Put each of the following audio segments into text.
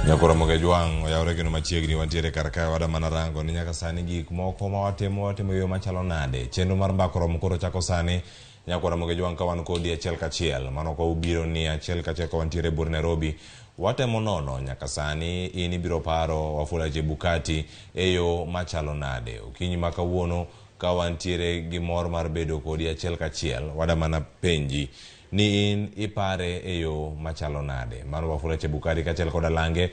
Nyakoro Jwang' oyawre kendo machiegni wantiere kar kae wada mana rango ni nyaka sani gik moko ma watimo watimo e yo machalo nade. Chenro mar mbako romo koro chako sani Nyakwar Ramogi Jwang' ka wan kodi achiel kachiel mano kwa ubiro ni achiel kachiel ka wantiere e buor Nairobi watemo nono nyaka sani in ibiro paro Wafula Chebukati e yo machalo nade. Okinyi ma kawuono ka wantiere gi mor mar bedo kodi achiel kachiel wada mana penji ni in ipare e yo machalo nade. Mano Wafula Chebukati kaachiel koda lange.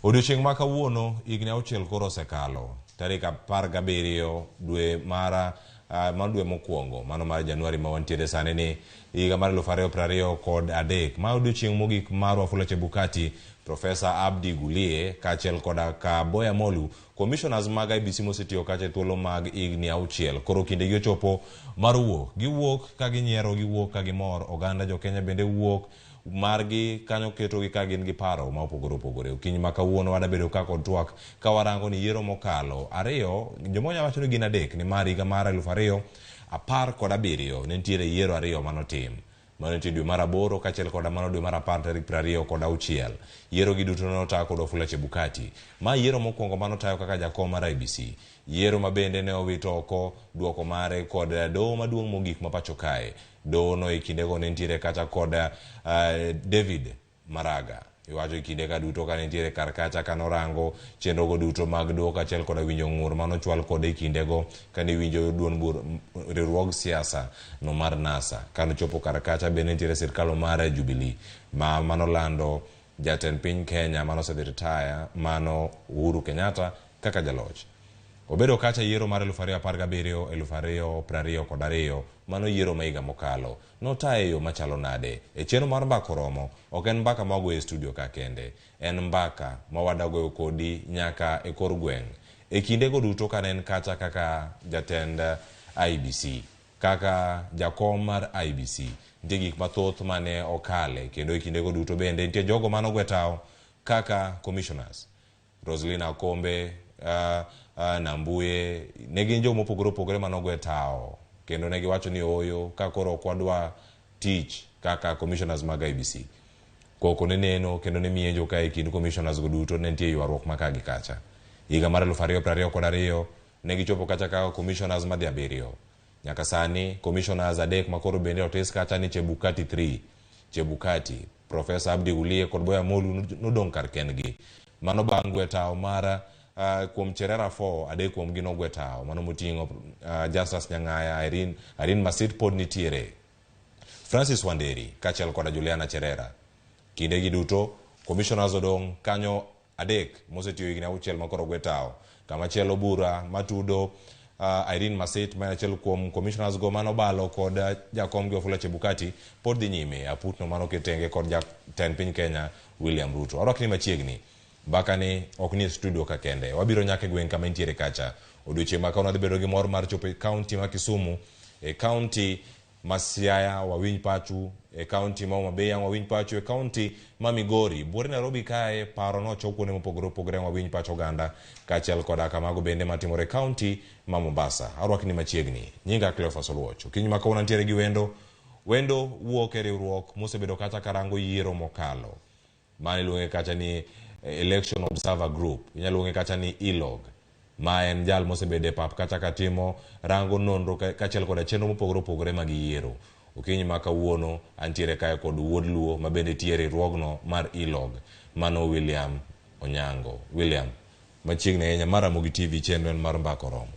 Odiochieng' ma kawuono higni auchiel koro osekalo tarik 17 dwe mar mar dwe mokwongo mano mar Januari ma wantiere sani ni higa mar 2023. Ma odiochieng' mogik mar Wafula Chebukati, Profesa Abdi Gulie kaachiel koda Kaboya Molu, commissioners mag IEBC mosetiyo kacha e thuolo mag higni auchiel. Koro kindegi ochopo mar wuok. Giwuok ka ginyiero, giwuok ka gimor. Oganda jo Kenya bende wuok margi kanyo ketogi ka gin gi paro ma opogore opogore. Okinyi ma kawuono wadabedo ka kod twak ka warango ni yiero mokalo ariyo, jomoko nyalo wacho ni gin adek, nimar higa mar 2017 ne nitiere yiero ariyo manotim. Mano nitie dwe mar aboro kaachiel koda mano dwe mar apar tarik 26. Yiero gi duto ne ota kod Wafula Chebukati. Ma yiero mokwongo manotayo kaka jakom mar IEBC. Yiero ma bende ne owito oko duoko mare kod doho maduong' mogik ma pacho kae. Doho no e kindego ne nitiere kata kod David Maraga. Iwacho e kinde ka duto kane nitiere kar kacha kane orango chenro go duto mag doho kaachiel koda winjo ng'ur mane ochwal kode e kindego kane iwinjo duond bur riwruog siasa no mar NASA. Kane ochopo kar kacha bende nitiere sirkal mar Jubilee ma manolando jatend piny Kenya mane osedhi retire mano Uhuru Kenyatta kaka jaloch. Obedo kacha e yiero mar 2017 2022 mano yiero ma higa mokalo. Notaye e yo machalo nade? E chenro mar mbaka oromo, ok en mbaka ma wagoyo e studio ka kende. En mbaka ma wadagoyo kodi nyaka e kor gweng'. E kindego duto kane en kacha kaka jatend IEBC, kaka jakom mar IEBC, nitie gik mathoth mane okale kendo e kindego duto bende nitie jogo mane ogwe tawo kaka commissioners. Roselina Akombe, Nambuye, ne gin joma opogore opogore mane ogwe tawo kendo ne giwacho ni ooyo ka koro ok wadwa tich kaka commissioners mag IEBC. Koko ne neno kendo ne mienjo ka e kind commissioners go duto ne nitie ywaruok ma ka gi kacha. Higa mar 2022 ne gichopo kacha kaka commissioners madhi abiriyo. Nyaka sani commissioners adek makoro bende otis kacha ni Chebukati 3, Chebukati, Profesa Abdi Gulie kod Boya Molu nodong' kar kendgi. Mano bang' gwe tawo mar kuom Cherera 4, adek kuomgi nogwe tawo. Mano moting'o Justus Nyang'aya, Irene, Irene Masit pod nitiere. Francis Wanderi kaachiel koda Juliana Cherera. Kindegi duto, commissioners odong' kanyo adek mosetiyo higni auchiel ma koro ogwe tawo. Kamachielo bura matudo Irene Masit ma en achiel kuom commissioners go mane obalo kod jakom gi Wafula Chebukati pod dhi nyime aputno mane oket tenge kod jatend piny Kenya William Ruto. Arwakni machiegni. Mbaka ni ok ni e studio ka kende. Wabiro nyaka e gweng' kama intiere kacha. Odiochieng' ma kawuono wadhi bedo gi mor mar chopo e kaunti ma Kisumu, e kaunti ma Siaya wawinj pachu, e kaunti ma Homa Bay ang' wawinj pachu, e kaunti ma Migori. Buore Nairobi kae paro nochok kuonde mopogore opogore ang' wawinj pach oganda kaachiel koda kamago bende matimore e kaunti ma Mombasa. Arwakni machiegni. Nyinga Cleophas Oluoch. Okinyi ma kawuono antiere gi wendo. Wendo wuok e riwruok mosebedo kacha karango yiero mokalo. Mano iluonge kacha ni Election Observer Group. Inyalo luonge kacha ni ELOG. Ma en jal mosebedo e pap kacha katimo rango nonro kaachiel koda chenro mopogore opogore mag yiero. Okinyi ma kawuono antiere kae kod wuod Luo ma bende tiyo e riwruogno mar ELOG. Mano William Onyango. William, machiegni ahinya mar Ramogi TV chenro en mar Mbaka Oromo.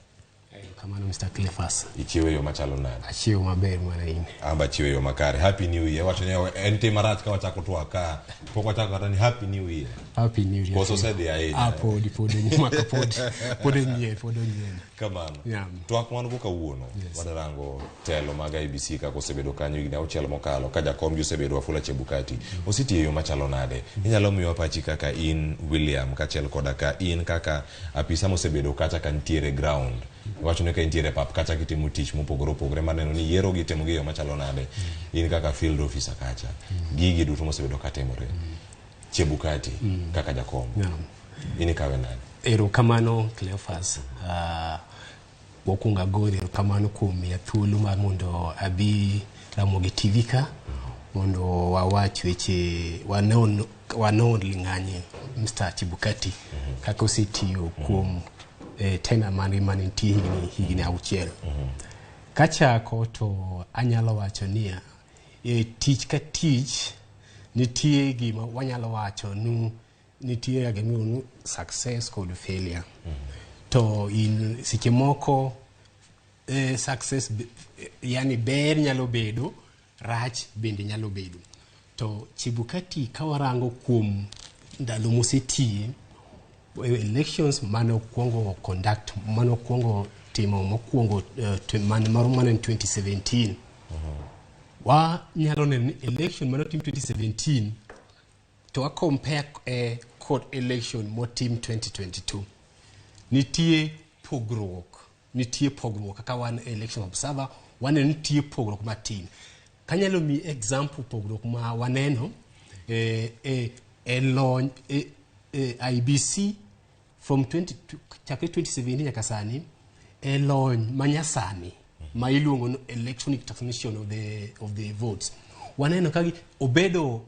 Erokamano Mr. Cleophas. Ichiewo e yo machalo nade? Achiewo maber mana in. An be achiewo e yo makare. Happy New Year. Wacho ni en tim marach ka wachako twak ka pok wachako kata ni Happy New Year. Happy New Year. Koso osedhi ahinya. Ah, podi podi mwaka podi pod onyien pod onyien. Kamano. Yeah. Twak wan go kawuono. Yes. Wadarango telo mag IEBC kaka osebedo kanyo higni auchiel mokalo ka jakom gi osebedo Wafula Chebukati. Osetiyo e yo machalo nade? Inyalo miwa pachi kaka in William kaachiel koda ka in kaka apisa mosebedo kacha ka nitiere ground. Iwacho ni ka intiere e pap kacha kitimo tich mopogore opogore maneno ni yiero gi itimo gi e yo machalo nade. In kaka field officer kacha, gigi duto mosebedo katimore. Chebukati kaka jakom. In ikawe nade? Erokamano Cleophas. Mokwongo agoyo erokamano kuom miya thuolo mar mondo abi Ramogi TV ka mondo wawach weche wanon wanon ling'anye Mr. Chebukati kaka osetiyo kuom tena mane nitie higni 6. Kachako to anyalo wacho niya, tich ka tich nitie gima wanyalo wacho nu nitie gima iluongo ni success kod failure. To in seche moko success yani ber nyalo bedo, rach bende nyalo bedo. To Chebukati ka warango kuom ndalo mosetiye, elections mane okwongo conduct, mane okwongo timo mokwongo mane moro mane en 2017. Wanyalo neno ni election mane otim 2017 to wa compare kod election motim 2022. Nitie pogruok, nitie pogruok kaka wan election observer waneno nitie pogruok matin. Kanyalo mi example pogruok ma waneno e lony IEBC from 20 chakre 2017 nyaka sani e lony manyasani ma iluongo ni electronic transmission of the votes, waneno ka obedo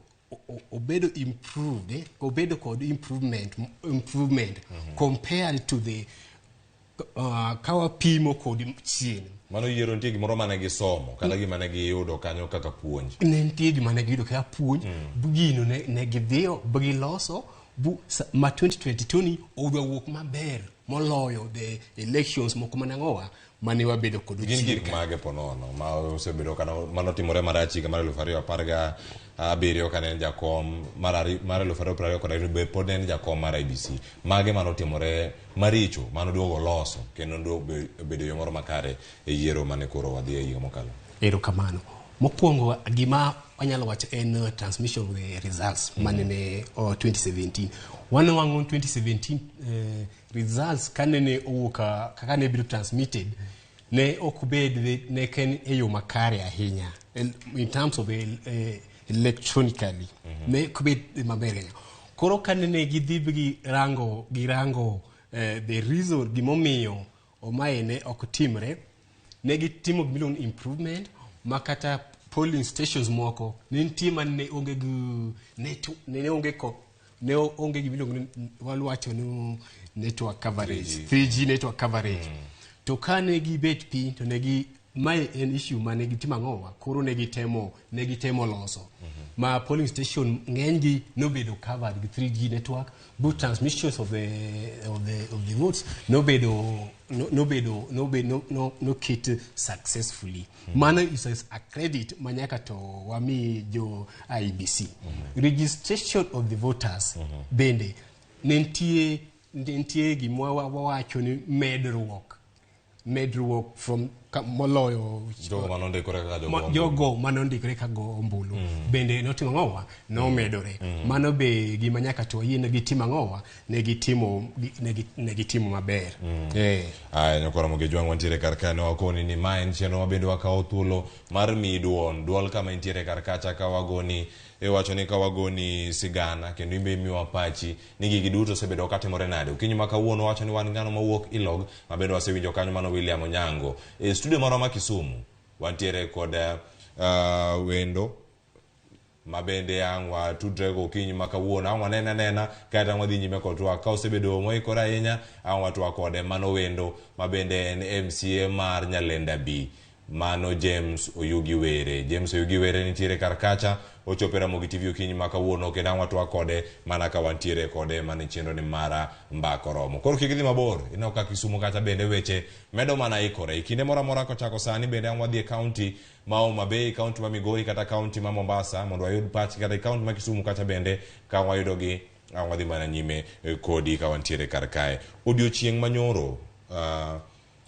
improved, obedo kod improvement compared to the ka wapimo kod chien. Mano yiero nitie gimoro mane gisomo kata gima ne giyudo kanyo kaka puonj. Ne nitie gima ne giyudo kaka puonj. Gino ne gidhiyo giloso ma 2022 ni odwa wuok maber moloyo the elections moko manang'owa mane wabedo kod Gin chien gik ka. mage ponono ma osebedo kana manotimore marach higa mar 2017 kane en jakom mar 2022 be pod ne en jakom mar IEBC? Mage manotimore maricho manoduogo loso kendo obedo yo moro makare e yiero mane koro wadhi e higa mokalo? Erokamano. Mokwongo gima wanyalo wacho en transmission of the results mane ne 2017. Wanwang'o 2017 results kanene owuok kaka ne biro transmitted ne ok bed ne en e yo makare ahinya in terms of electronically ne ok bed maber ahinya. Koro kanene gidhi girango the reason gimomiyo omae ne ok timre, ne gitimo gimiluongo ni improvement ma kata polling stations moko ne nitie mane onge gi net, ne onge ko ne onge gimiluongo ni walwacho ni network coverage, 3G network coverage. To kane gibet piny to ne gi mae en issue mane gitimo ang'owa, koro ne gitemo loso ma polling station ng'enygi nobedo covered gi 3G network but transmissions of the votes nobedo no, nobedo nobedo no, no, noket successfully. Mano is a credit manyaka to wami jo IEBC. Registration of the voters bende ne nitie gima wawacho ni medruok from moloyo jogo manondikore kaka jogo ombulu. Jogo manondikore ka go ombulu bende notimo ang'owa nomedore. Mano be gima nyaka to wayie ne gitimo ang'owa ne gitimo maber. Aya, nyakoro Ramogi Jwang' wantiere kar ka ne wakoni ni ma en chenro ma bende wakawo thuolo mar miyi duol duol kama intiere kar kacha ka wagoni iwacho ni ka wagoni sigana kendo imbe imiwa pachi ni gigi duto osebedo katimore nade okinyi ma kawuono. Wacho ni wan ng'ano mawuok Ilog ma bende wasewinjo kanyo mano William Onyango. E studio marwa ma Kisumu wantiere kod wendo ma bende ang' watudre go okinyi ma kawuono, ang' wanene anena kata ang' wadhi nyime kod twak ka osebedo moikore ahinya, ang' watwak kode. Mano wendo ma bende en MCA mar Nyalenda B, mano James Oyugi Were. James Oyugi Were nitiere kar kacha, ochopo e Ramogi TV okinyi ma kawuono kendo ang' watwak kode mana ka wantiere kode mana e chenro ni mara Mbaka Oromo. Koro kik idhi mabor, ineno ka Kisumu kacha bende weche medo mana ikore e kinde moro amora kochako sani. Bende ang' wadhi e kaunti ma Homa Bay, kaunti ma Migori kata kaunti ma Mombasa mondo wayud pach kata e kaunti ma Kisumu kacha bende ka wayudogi ang' wadhi mana nyime kodi ka wantiere kar kae. Odiochieng' manyoro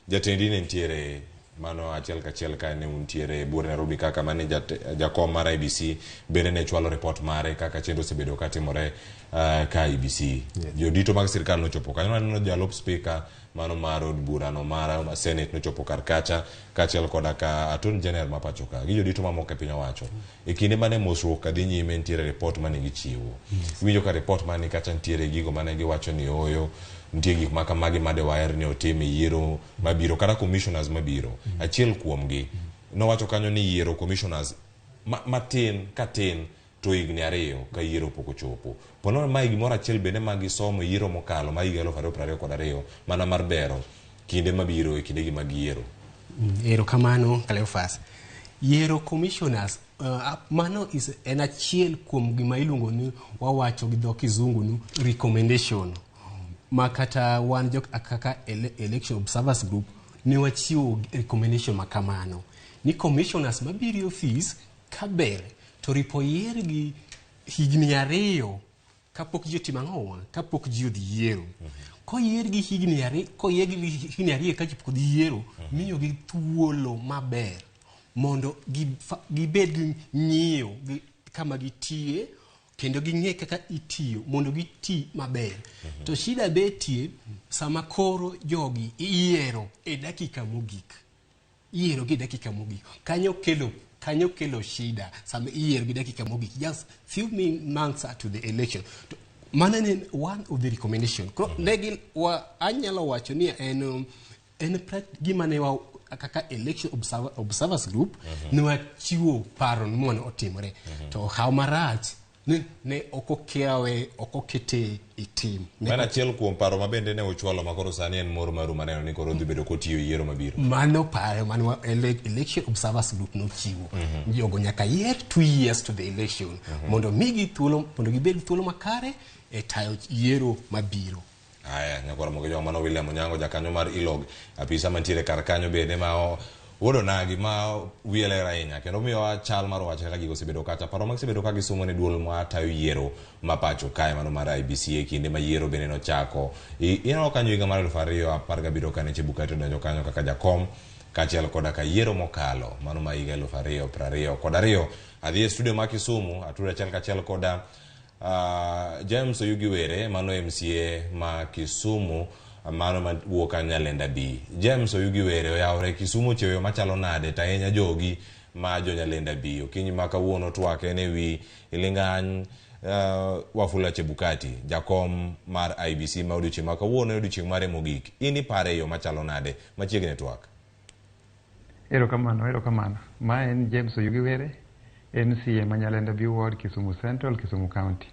jatendi ne nitiere mano achiel kachiel ka ne untiere e buore Nairobi kaka mane jakom mar IEBC bende ne chwalo report mare kaka chenro osebedo katimore. Ka IEBC jodito mag sirkal nochopo kanyo, waneno jalup speaker mano mar od burano mar Senate nochopo kar kacha, kaachiel koda ka Attorney General ma pacho ka gi jodito mamoko e piny owacho. E kinde mane mosruok kadhi nyime, nitiere report mane gichiwo. Iwinjo ka report mane kacha nitiere gigo mane giwacho ni ooyo, nitie gik ma kamagi made waher ni otim e yiero mabiro, kata commissioners mabiro. Achiel kuomgi nowacho kanyo ni yiero commissioners matin ka tin to higni 2 ka yiero pok ochopo. Ponono mae gimoro achiel bende ma gisomo e yiero mokalo ma higa 2022, mana mar bero kinde mabiro e kindegi mag yiero. Erokamano Cleophas. Yiero commissioners, mano is en achiel kuom gima iluongo ni, wawacho gi dho kizungu ni recommendation, ma kata wan jok kaka Election Observers Group ne wachiwo recommendation ma kamano ni commissioners mabiro e ofis kaber to ripo yiergi higni 2 kapok ji otimo ang'owa, kapok ji odhi yiero. Koyiergi higni 2, koyiergi higni 2 ka ji pok odhi yiero, miyogi thuolo maber mondo gibed gi ng'iyo gi kama gitiye kendo ging'e kaka itiyo mondo giti maber. To shida betie sama koro jogi iyiero e dakika mogik. Iyiero gi dakika mogik. Kanyo kelo shida sama iyiero gi dakika mogik, just few months to the election. To mano ne one of the recommendation. Koro ne gin wa anyalo wacho ni en gima ne wa kaka Election Observers Group ne wachiwo paro ni mondo otimore. To haw marach ni ne ok okawe, ok okete e tim. Ne Mano achiel kuom paro ma bende ne uchwalo, ma koro sani en mor maru maneno ni koro dhi bedo kotiyo e yiero mabiro. Mano paro mane Election Observers Group nochiwo. Jogo nyaka yier 2 years to the election mondo migi thuolo mondo gibed gi thuolo makare e tayo yiero mabiro. Aya, nyakwara Mogejo, mano William Onyango, jakanyo mar ILOG, apisa mantiere kar kanyo bende ma wuod onagi ma wiye ler ahinya kendo miyowa chal mar wach kaka gigo osebedo kacha, paro ma gisebedo ka gisumo ne duol ma tayo yiero ma pacho kae, mano mar IEBC, e kinde ma yiero bende nochako. Ineno kanyo higa mar 2017 kane Chebukati odonjo kanyo kaka jakom, kaachiel koda ka yiero mokalo mano ma higa 2022. Adhi e studio ma Kisumu atudo achiel kachiel koda James Oyugi Were, mano MCA ma Kisumu, mano mawuok kanyo Nyalenda B. James Oyugi Were, oyawore Kisumu cheyo machalo nade, to ahinya jogi ma jo Nyalenda B? Okinyi ma kawuono twak en ewi ilingany Wafula Chebukati, jakom mar IEBC, ma odiochieng' ma kawuono e odiochieng' mare mogik. In ipare e yo machalo nade? Machiegni e twak. Erokamano, erokamano. Ma en James Oyugi Were, MCA ma Nyalenda B Ward, Kisumu Central, Kisumu County.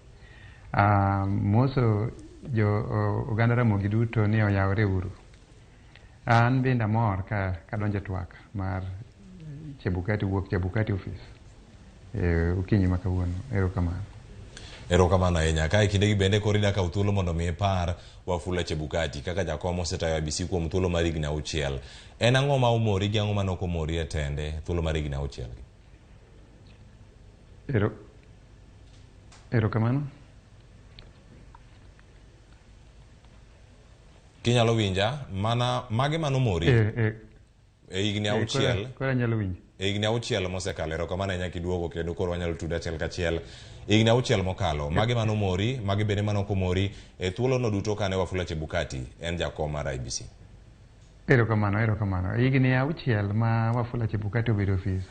Moso jo oganda Ramogi duto ni oyawre uru. An bende amor ka kadonjo e twak mar Chebukati, wuok Chebukati office e okinyi ma kawuono. Erokamano. Erokamano ahinya. Ka e kindegi bende koro ida kawo thuolo mondo mi ipar Wafula Chebukati kaka jakom osetayo IEBC kuom thuolo mar higni 6. En ang'o ma omori gi ang'o ma nok omori e tende thuolo mar higni 6 gi? Erokamano. Kinyalo winja, mana mage manomori e higni 6? Koro anyalo winjo. E higni 6 mosekalo, erokamano ahinya kiduogo kendo koro wanyalo tudo achiel kachiel. Higni 6 mokalo, mage manomori, mage bende manok omori e thuolono duto kane Wafula Chebukati en jakom mar IEBC? Erokamano, erokamano. Higni 6 ma Wafula Chebukati obedo ofis,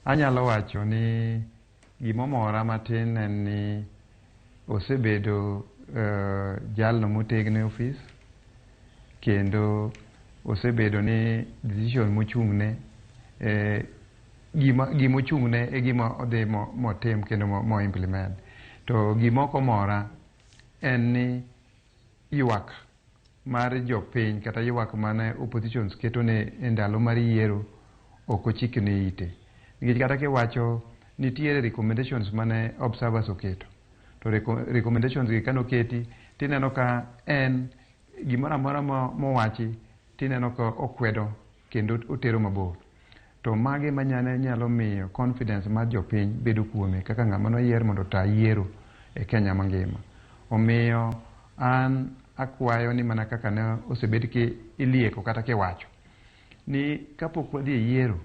anyalo wacho ni gimomora matin en ni osebedo jalno motegno e ofis, kendo osebedo ni decision mochung'ne, gima gimochung'ne e gima odhi motim kendo mo implement. To gima ok omora en ni ywak mar jopiny kata ywak mane oppositions keto ne e ndalo mar yiero ok ochikne ite. Nikech kata kiwacho nitiere recommendations mane observers oketo, to recommendations gi kanoketi tineno ka en gimoro amora mowachi tineno ka okwedo kendo otero mabor. To magi manyane nyalo miyo confidence mar jopiny bedo kuome kaka ng'ama noyier mondo ota yiero e Kenya mangima. Omiyo an akwayo ni mana kaka ne osebed ki ilieko kata kiwacho ni kapok wadhi e yiero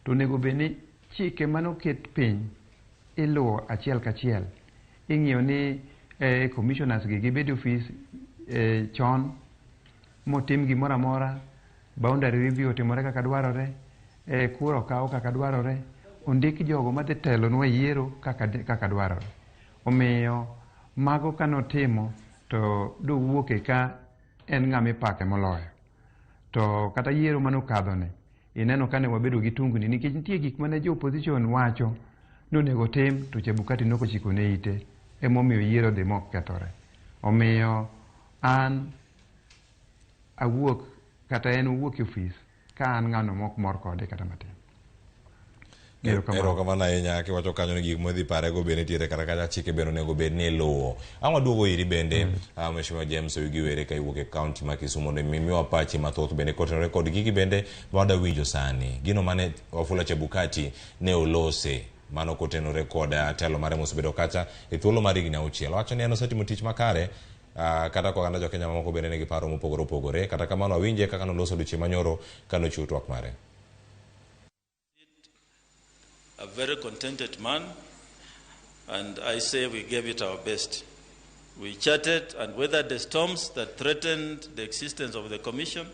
to onego bed ni chike manoket piny iluwo achiel kachiel. Ing'iyo ni commissioners gi gibed e ofis chon motim gimoro amora, boundary review otimore kaka dwarore, kura okaw kaka dwarore, ondik jogo madhi telonwa e yiero kaka dwarore. Omiyo mago kanotimo to dowuoke ka en ng'ama ipake moloyo. To kata yiero manokadhoni, ineno kane wabedo gi tungni nikech nitie gik mane jo opposition wacho ni onego tim to Chebukati nokochikone ite, emomiyo yiero dhi mokethore. Omiyo an awuok kata en owuok e ofis ka an ng'ano mok mor kode kata matin. Erokamano ahinya kiwacho kanyo ni gik modhi parego be nitiere kata kacha chike bende onego bed ni iluwo. Ang' waduogo iri bende Mheshimiwa James Oyugi Were ka iwuok e kaunti ma Kisumu mondo mi miwa pachi mathoth bende kotenore kod gigi bende ma wadwa winjo sani. Gino mane Wafula Chebukati ne olose mano kotenore kod telo mare mosebedo kacha e thuolo mar higni 6. Owacho ni en osetimo tich makare kata ka oganda jo Kenya mamoko bende nigi paro mopogore opogore. Kata kamano awinje kaka noloso odiochieng' manyoro kanochiwo twak mare. A very contented man, and I say we gave it our best. We charted and weathered the storms that threatened the existence of the Commission.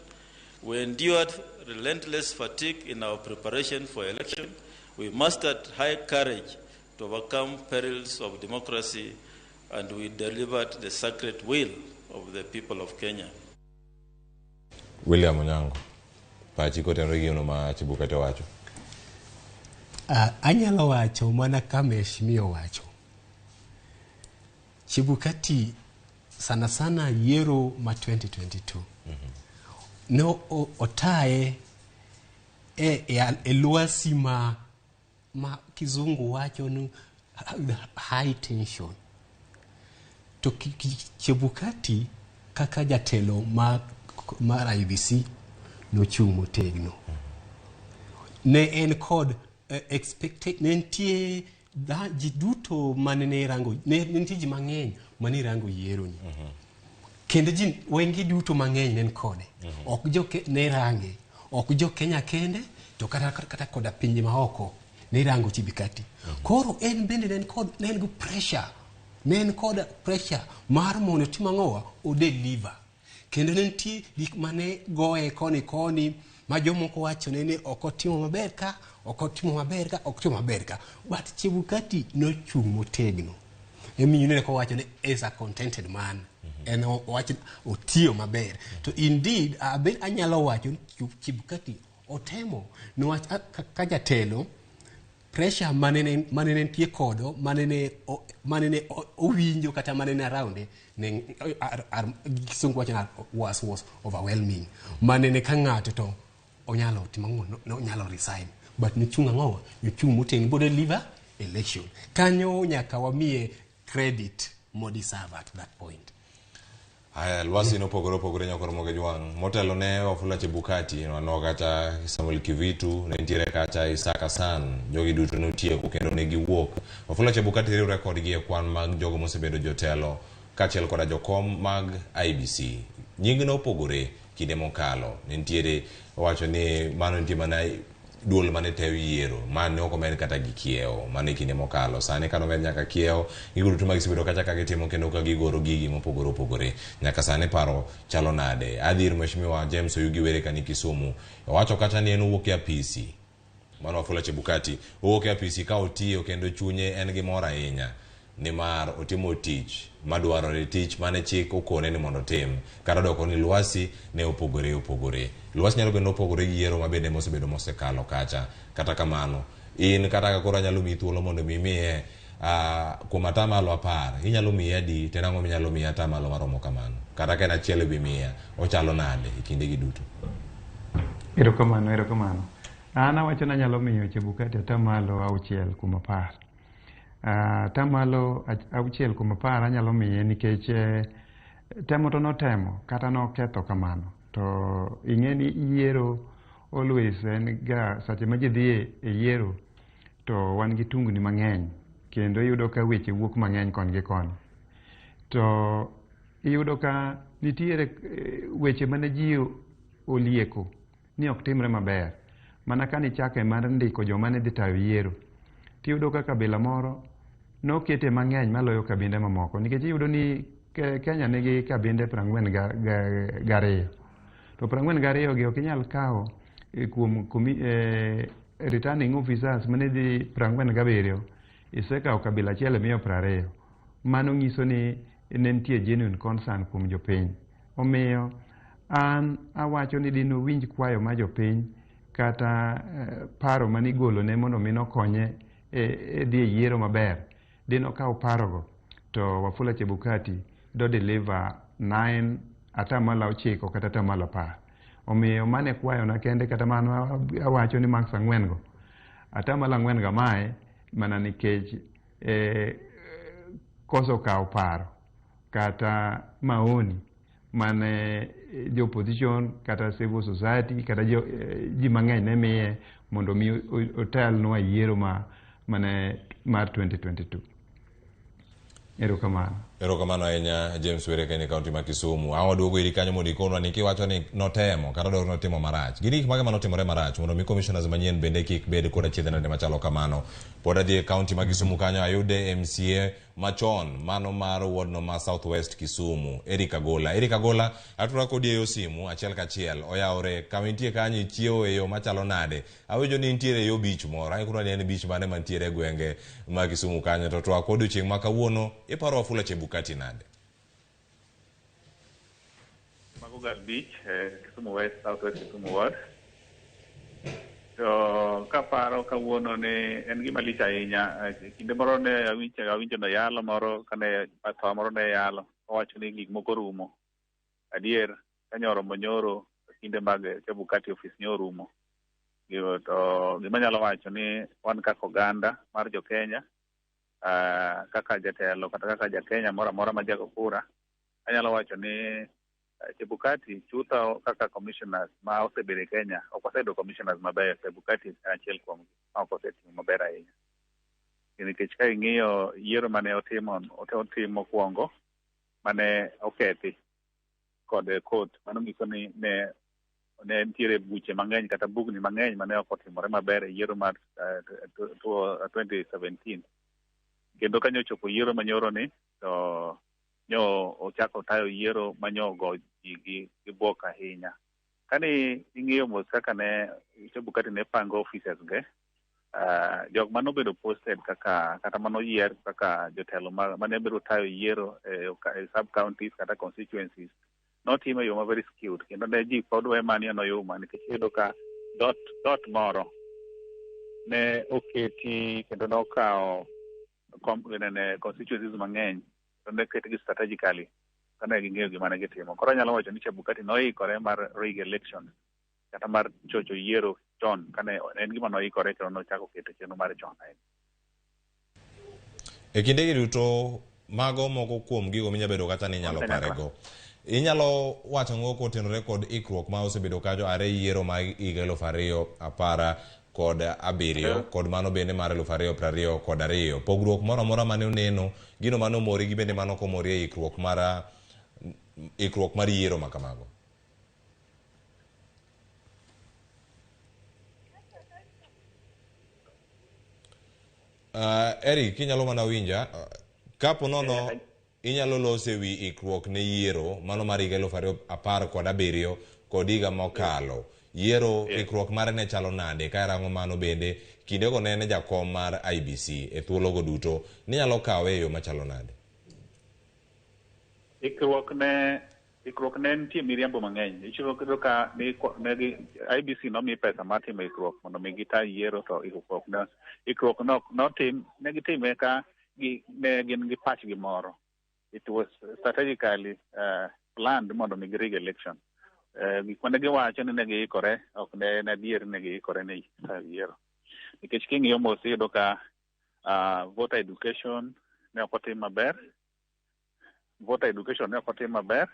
We endured relentless fatigue in our preparation for election. We mustered high courage to overcome perils of democracy, and we delivered the sacred will of the people of Kenya. William Onyango, pachi kotenore gi gino ma Chebukati owacho. Anyalo wacho mana ka mheshimiwa owacho. Chebukati sana sana yiero ma 2022 no otaye e lwasi ma kizungu wacho ni high tension. To Chebukati kaka jatelo mar IEBC nochung' motegno. Ne en kod ne nitie ji duto mane ne rango, ne nitie ji mang'eny mane rango yiero ni. Kendo ji wengi duto mang'eny ne kode. Ok jo ne range, ok jo Kenya kende, to kata koda pinje maoko ne rango Chebukati. Koro en bende ne en gi pressure, ne en kod pressure mar mondo otim ang'owa, o deliver. Kendo ne nitie gik mane goye koni koni ma jomoko wachone ni ok otimo maber ka, ok otimo maber ka, ok otimo maber ka. But Chebukati nochung' motegno. Emiyo ineno kowacho ni is a contented man. En owacho otiyo maber. To indeed, abe anyalo wacho ni Chebukati otemo. Niwach ka jatelo, pressure manene nitie kodo, manene owinjo kata manene around ne kisungu wacho na was overwhelming. Manene ka ng'ato to onyalo timo ang'o, onyalo resign. But nochung' ang'o, nochung' motegno bo deliver election. Kanyo nyaka wamiye credit modeserve at that point. Aya, lwasi nopogore opogore nyakor moge jwang'. Motelo ne Wafula Chebukati, waneno kacha Samuel Kivitu, ne nitiere kacha Isaac Hassan, jogi duto notieko kendo ne giwuok. Wafula Chebukati riwre kodgi e kwan mag jogo mosebedo jotelo kaachiel koda jokom mag IEBC. Nying nopogore kinde mokalo. Ne nitiere owacho ni mano nitie mana duol mane tayo yiero, mane ok omed kata gi kiewo, mano e kinde mokalo. Sani kano med nyaka kiewo, gigo duto ma gisebedo kacha ka gitimo kendo ka gigoro gigi mopogore opogore. Nyaka sani paro chalo nade? Adhi ir Mheshimiwa James Oyugi Were kani Kisumu. Owacho kacha ni en owuok e apisi. Mano Wafula Chebukati owuok e apisi ka otiyo kendo chunye en gi mor ahinya. Nimar otimo tich madwarore, tich mane chik okone ni mondo otim. Kata doko ni lwasi ne opogore opogore. Lwasi nyalo bedo ni opogore gi yiero ma bende mosebedo mosekalo kacha. Kata kamano, in kata ka koro anyalo miyi thuolo mondo mi imiye kuom 10%, inyalo miye adi, to en ang'o minyalo miye 10% maromo kamano? Kata ka en achiel ewi 100, ochalo nade e kinde gi duto? Erokamano, erokamano. An awacho ni anyalo miyo Chebukati 6% kuom 10. 6% kuom 10 anyalo miye nikech temo to notemo kata noketho kamano. To ing'e ni yiero always en ga sache ma ji dhi e yiero to wan gi tungni mang'eny kendo iyudo ka weche wuok mang'eny koni gi koni. To iyudo ka nitiere weche mane ji olieko ni ok timre maber. Mana kane ichake mar ndiko joma ne dhi tayo yiero, tiyudo ka kabila moro nokete mang'eny maloyo kabinde mamoko nikech iyudo ni Kenya nigi kabinde 42. To 42 gi ok inyal kawo kuom returning officers mane dhi 47, isekawo kabila achiel imiyo 20. Mano nyiso ni ne nitie genuine concern kuom jopiny. Omiyo an awacho ni dine owinj kwayo ma jopiny kata paro manigolone mondo mi nokonye e dhi e yiero maber. Dine okaw parogo to Wafula Chebukati do deliver 9 9% kata 10%. Omiyo mane kwayona kende kata mano awacho ni marks 4 go. 4% ga mae mana nikech koso kawo paro kata maoni mane jo opposition kata civil society kata ji mang'eny ne miye mondo mi otelnwa yiero mane mar 2022. Erokamano. Erokamano ahinya James Were ka in e kaunti ma Kisumu. An waduogo iri kanyo mondo ikonwa ni kiwacho ni notemo kata dwaro notimo marach. Gin gik mage manotimore marach mondo mi commissioners manyien bende kik bed kod achiedh nade machalo kamano. Pod adhi e kaunti ma Kisumu kanyo ayude MCA machon mano mar ward no ma South West Kisumu, Eric Agola. Eric Agola, atwara kodi e yo simu achiel kachiel. Oyawore kama intie kanyo ichiewo e yo machalo nade? Awinjo ni intiere e yo beach moro. Ang'e ni en beach mane mantiere e gwenge ma Kisumu kanyo. To twak odiochieng' ma kawuono iparo Wafula Chebukati nade? Mago Beach, Kisumu West, South West Kisumu Ward. To kaparo kawuono ne en gima lich ahinya. Kinde moro ne awinjo no yalo moro kane pastor moro ne yalo owacho ni gik moko rumo. Adier kanyoro monyoro kinde mag Chebukati office ne orumo. To gima anyalo wacho ni wan kaka oganda mar jo Kenya, kaka jatelo kata kaka ja Kenya moro amora ma jago kura, anyalo wacho ni Chebukati chutho kaka commissioners ma osebedo e Kenya ok oseyudo commissioners mabeyo. Chebukati en achiel kuomgi ma ok osetimo maber ahinya. Nikech ka ing'iyo yiero mane otimo mokwongo mane okethi kod court, mano nyiso ni ne nitiere buche mang'eny kata bugni mang'eny mane ok otimore maber e yiero mar 2017. Kendo kanyo ochopo yiero manyoro ni to nyo ochako tayo yiero manyo go ji gi bwok ahinya. Kane ing'iyo mos kaka ne Chebukati ne pango officers ge, jok manobedo posted kaka kata manoyier kaka jotelo mane biro tayo yiero e sub counties kata constituencies notimo e yo ma very skewed, kendo ne ji pod we mani noyuma nikech iyudo ka dot moro ne oketi kendo nokawo constituencies mang'eny to ne ketgi strategically kane ging'eyo gima ne gitimo. Koro anyalo wacho ni Chebukati noikore mar rig election kata mar chocho yiero chon kane en gima noikore kendo nochako keto chenro mare chon ahinya. E kindegi duto mago moko kuom gigo minyalo bedo kata ni inyalo parego. Inyalo wacho ang'o kotenore kod ikruok ma osebedo kanyo are yiero mag higa 2017 kod mano bende mar 2022. Pogruok moro amora mane oneno, gino mane omori gi bende mane ok omori e ikruok mar yiero ma kamago? Eric, inyalo mana winja kapo nono inyalo loso e wi ikruok ne yiero mano mar higa 2017 kod higa mokalo. Yiero ikruok mare ne chalo nade? Ka irango mano bende kindego ne en jakom mar IEBC e thuologo duto, ninyalo kawe e yo machalo nade? Ikruok ne nitie miriambo mang'eny. Iyudo ka IEBC nomi pesa mar timo ikruok mondo mi gita yiero, to ikruok notim ne gitime ka ne gin gi pachgi moro. It was strategically planned mondo mi girig election. Gik mane giwacho ni ne giikore ok ne en adier ni ne giikore ne yiero. Nikech king'iyo mos iyudo ka voter education ne ok otim maber. Voter education ne ok otim maber.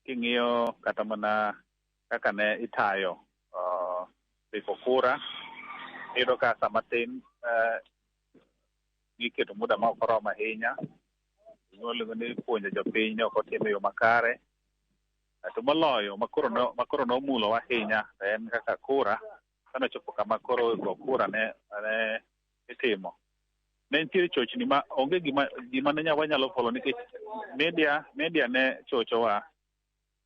King'iyo kata mana kaka ne itayo ndiko kura, iyudo ka sama tin giketo muda ma ok oromo ahinya. Iluongo ni puonjo jopiny ne ok otim e yo makare. To moloyo makoro nomulo ahinya en kaka kura kane ochopo kama koro go kura ne itimo. Ne nitiere chochni ma onge gima ne wanyalo follow nikech media ne chochowa,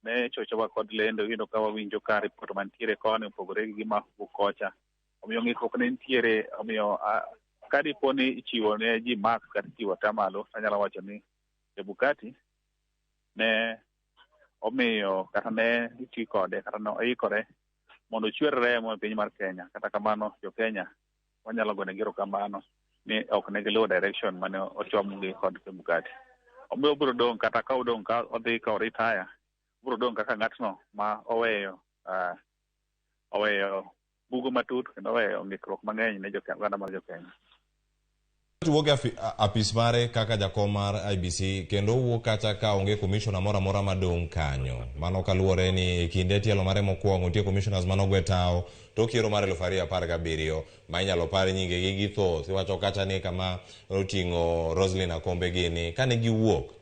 ne chochowa kod lendo. Iyudo ka wawinjo ka report mantiere koni opogore gi gima wuok kocha, omiyo ng'ikruok ne nitiere. Omiyo ka dipo ni ichiwo ne ji marks kata ichiwo atamalo, anyalo wacho ni Chebukati ne omiyo kata ne iti kode kata ne oikore mondo ochwer remo e piny mar Kenya. Kata kamano, jo Kenya wanyalo gonegi erokamano ni ok ne giluwo direction mane ochomgi kod Chebukati. Omiyo obiro dong' kata ka odong' ka odhi ka oretire, obiro dong' kaka ng'atno ma oweyo bugo matut kendo oweyo ng'ikruok mang'eny ne oganda mar jo Kenya. Wuok e apis mare kaka jakom mar IEBC kendo owuok kacha ka onge commissioner moro amora madong' kanyo. Mano kaluwore ni e kinde tielo mare mokwongo nitie commissioners manogwe tao tok yiero mar 2017 ma inyalo par nyingegi gi thoth. Iwacho kacha ni kama oting'o Roslyn Akombe gini kane giwuok,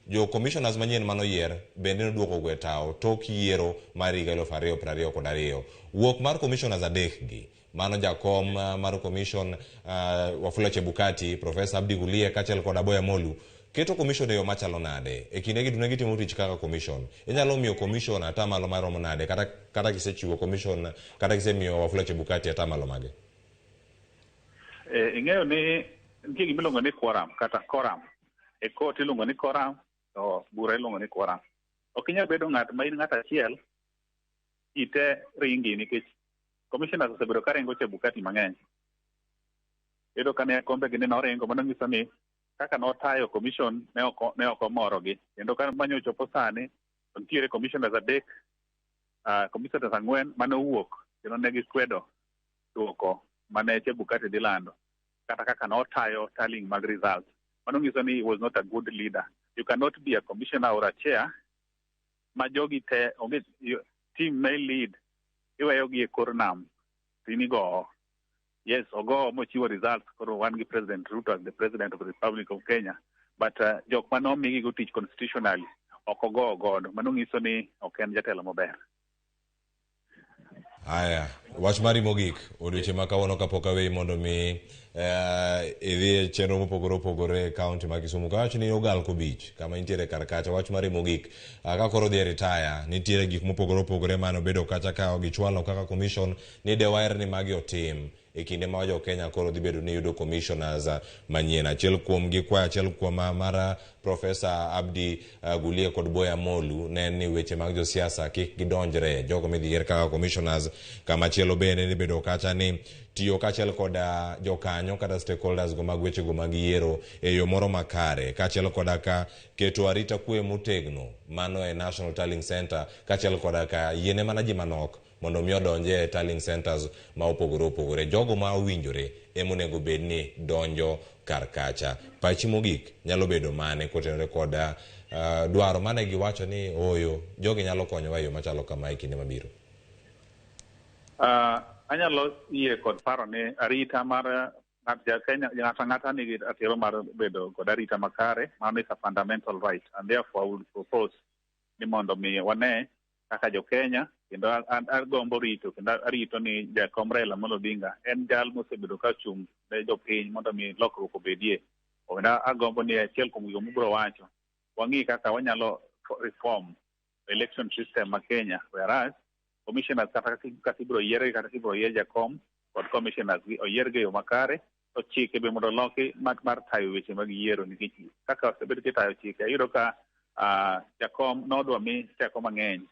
jo commissioners manyien manoyier bende noduoko gwe tao tok yiero mar higa 2022. Wuok mar commissioners adek gi, mano jakom mar commission Wafula Chebukati, Professor Abdi Gulie kaachiel kod Aboya Molu, keto commission e yo machalo nade e kinde gi duto gitimo tich kaka commission? Inyalo miyo commission atamalo maromo nade kata kisechiwo commission kata kisemiyo Wafula Chebukati atamalo mage? Ing'eyo ni nitie gima iluongo ni quorum kata quorum. E court iluongo ni quorum, to bura iluongo ni quorum. Ok inyal bedo ng'at ma in ng'at achiel ji te ringi, nikech commissioners osebedo ka ringo Chebukati mang'eny. Iyudo ka ne kombe gi ne noringo, mano nyiso ni kaka notayo commission ne ok omorogi. Kendo ka manyo ochopo sani, to nitiere commissioners adek, commissioners ang'wen mane owuok kendo ne gikwedo duoko mane Chebukati dhi lando kata kaka notayo tallying mag results. Mano nyiso ni he was not a good leader. You cannot be a commissioner or a chair ma jogi te onge team may lead, iweyo gi e kor nam to in igowo. Yes, ogowo mochiwo results. Koro wan gi President Ruto as the President of the Republic of Kenya, but jok mane omigi go tich constitutionally ok ogowo godo. Mano nyiso ni ok en jatelo maber. Aya, wach mari mogik odiochieng' ma kawuono kapok aweyi mondo mi idhi e chenro mopogore opogore e kaunti ma Kisumu. Kawach ni Ogalko Beach kama intiere kar kacha, wach mari mogik, ka koro dhi e retire, nitiere gik mopogore opogore mane obedo kacha ka gichwalo kaka commission ni dewaher ni magi otim e kinde ma jo Kenya koro dhi bedo ni yudo commissioners manyien. Achiel kuom gi kwayo achiel kuom mar Professor Abdi Gulie kod Boya Molu ne en ni weche mag josiasa kik gidonjre jogo midhi yier kaka commissioners. Kamachielo bende ni bedo kacha ni tiyo kaachiel koda jokanyo kata stakeholders go mag weche go mag yiero e yo moro makare, kaachiel koda ka keto arita kwe motegno mano e National Tallying Center, kaachiel koda ka yiene mana ji manok mondo mi odonje e tallying centers ma opogore opogore. Jogo ma owinjore ema onego bed ni donjo kar kacha. Pachi mogik nyalo bedo mane kotenore koda dwaro mane giwacho ni oyo jogi nyalo konyowa e yo machalo kama e kinde mabiro? Anyalo yie kod paro ni arita mar ng'at ja Kenya, ng'ato ang'ata nigi ratiro mar bedo kod arita makare. Mano is a fundamental right, and therefore I would propose ni mondo mi wane kaka jo Kenya. Kendo agombo rito kendo arito ni jakom Raila Amolo Odinga en jal mosebedo ka chung' ne jopiny mondo mi lokruok obedie. Omiyo agombo ni achiel kuom gigo mobiro wacho, wang'i kaka wanyalo reform election system ma Kenya, whereas commissioners kata kaka ibiro yiergi, kata ibiro yier jakom kod commissioners gi oyiergi e yo makare, to chike be mondo oloki mar tayo weche mag yiero, nikech kaka osebed kitayo chike, iyudo ka jakom nodwa mi teko mang'eny.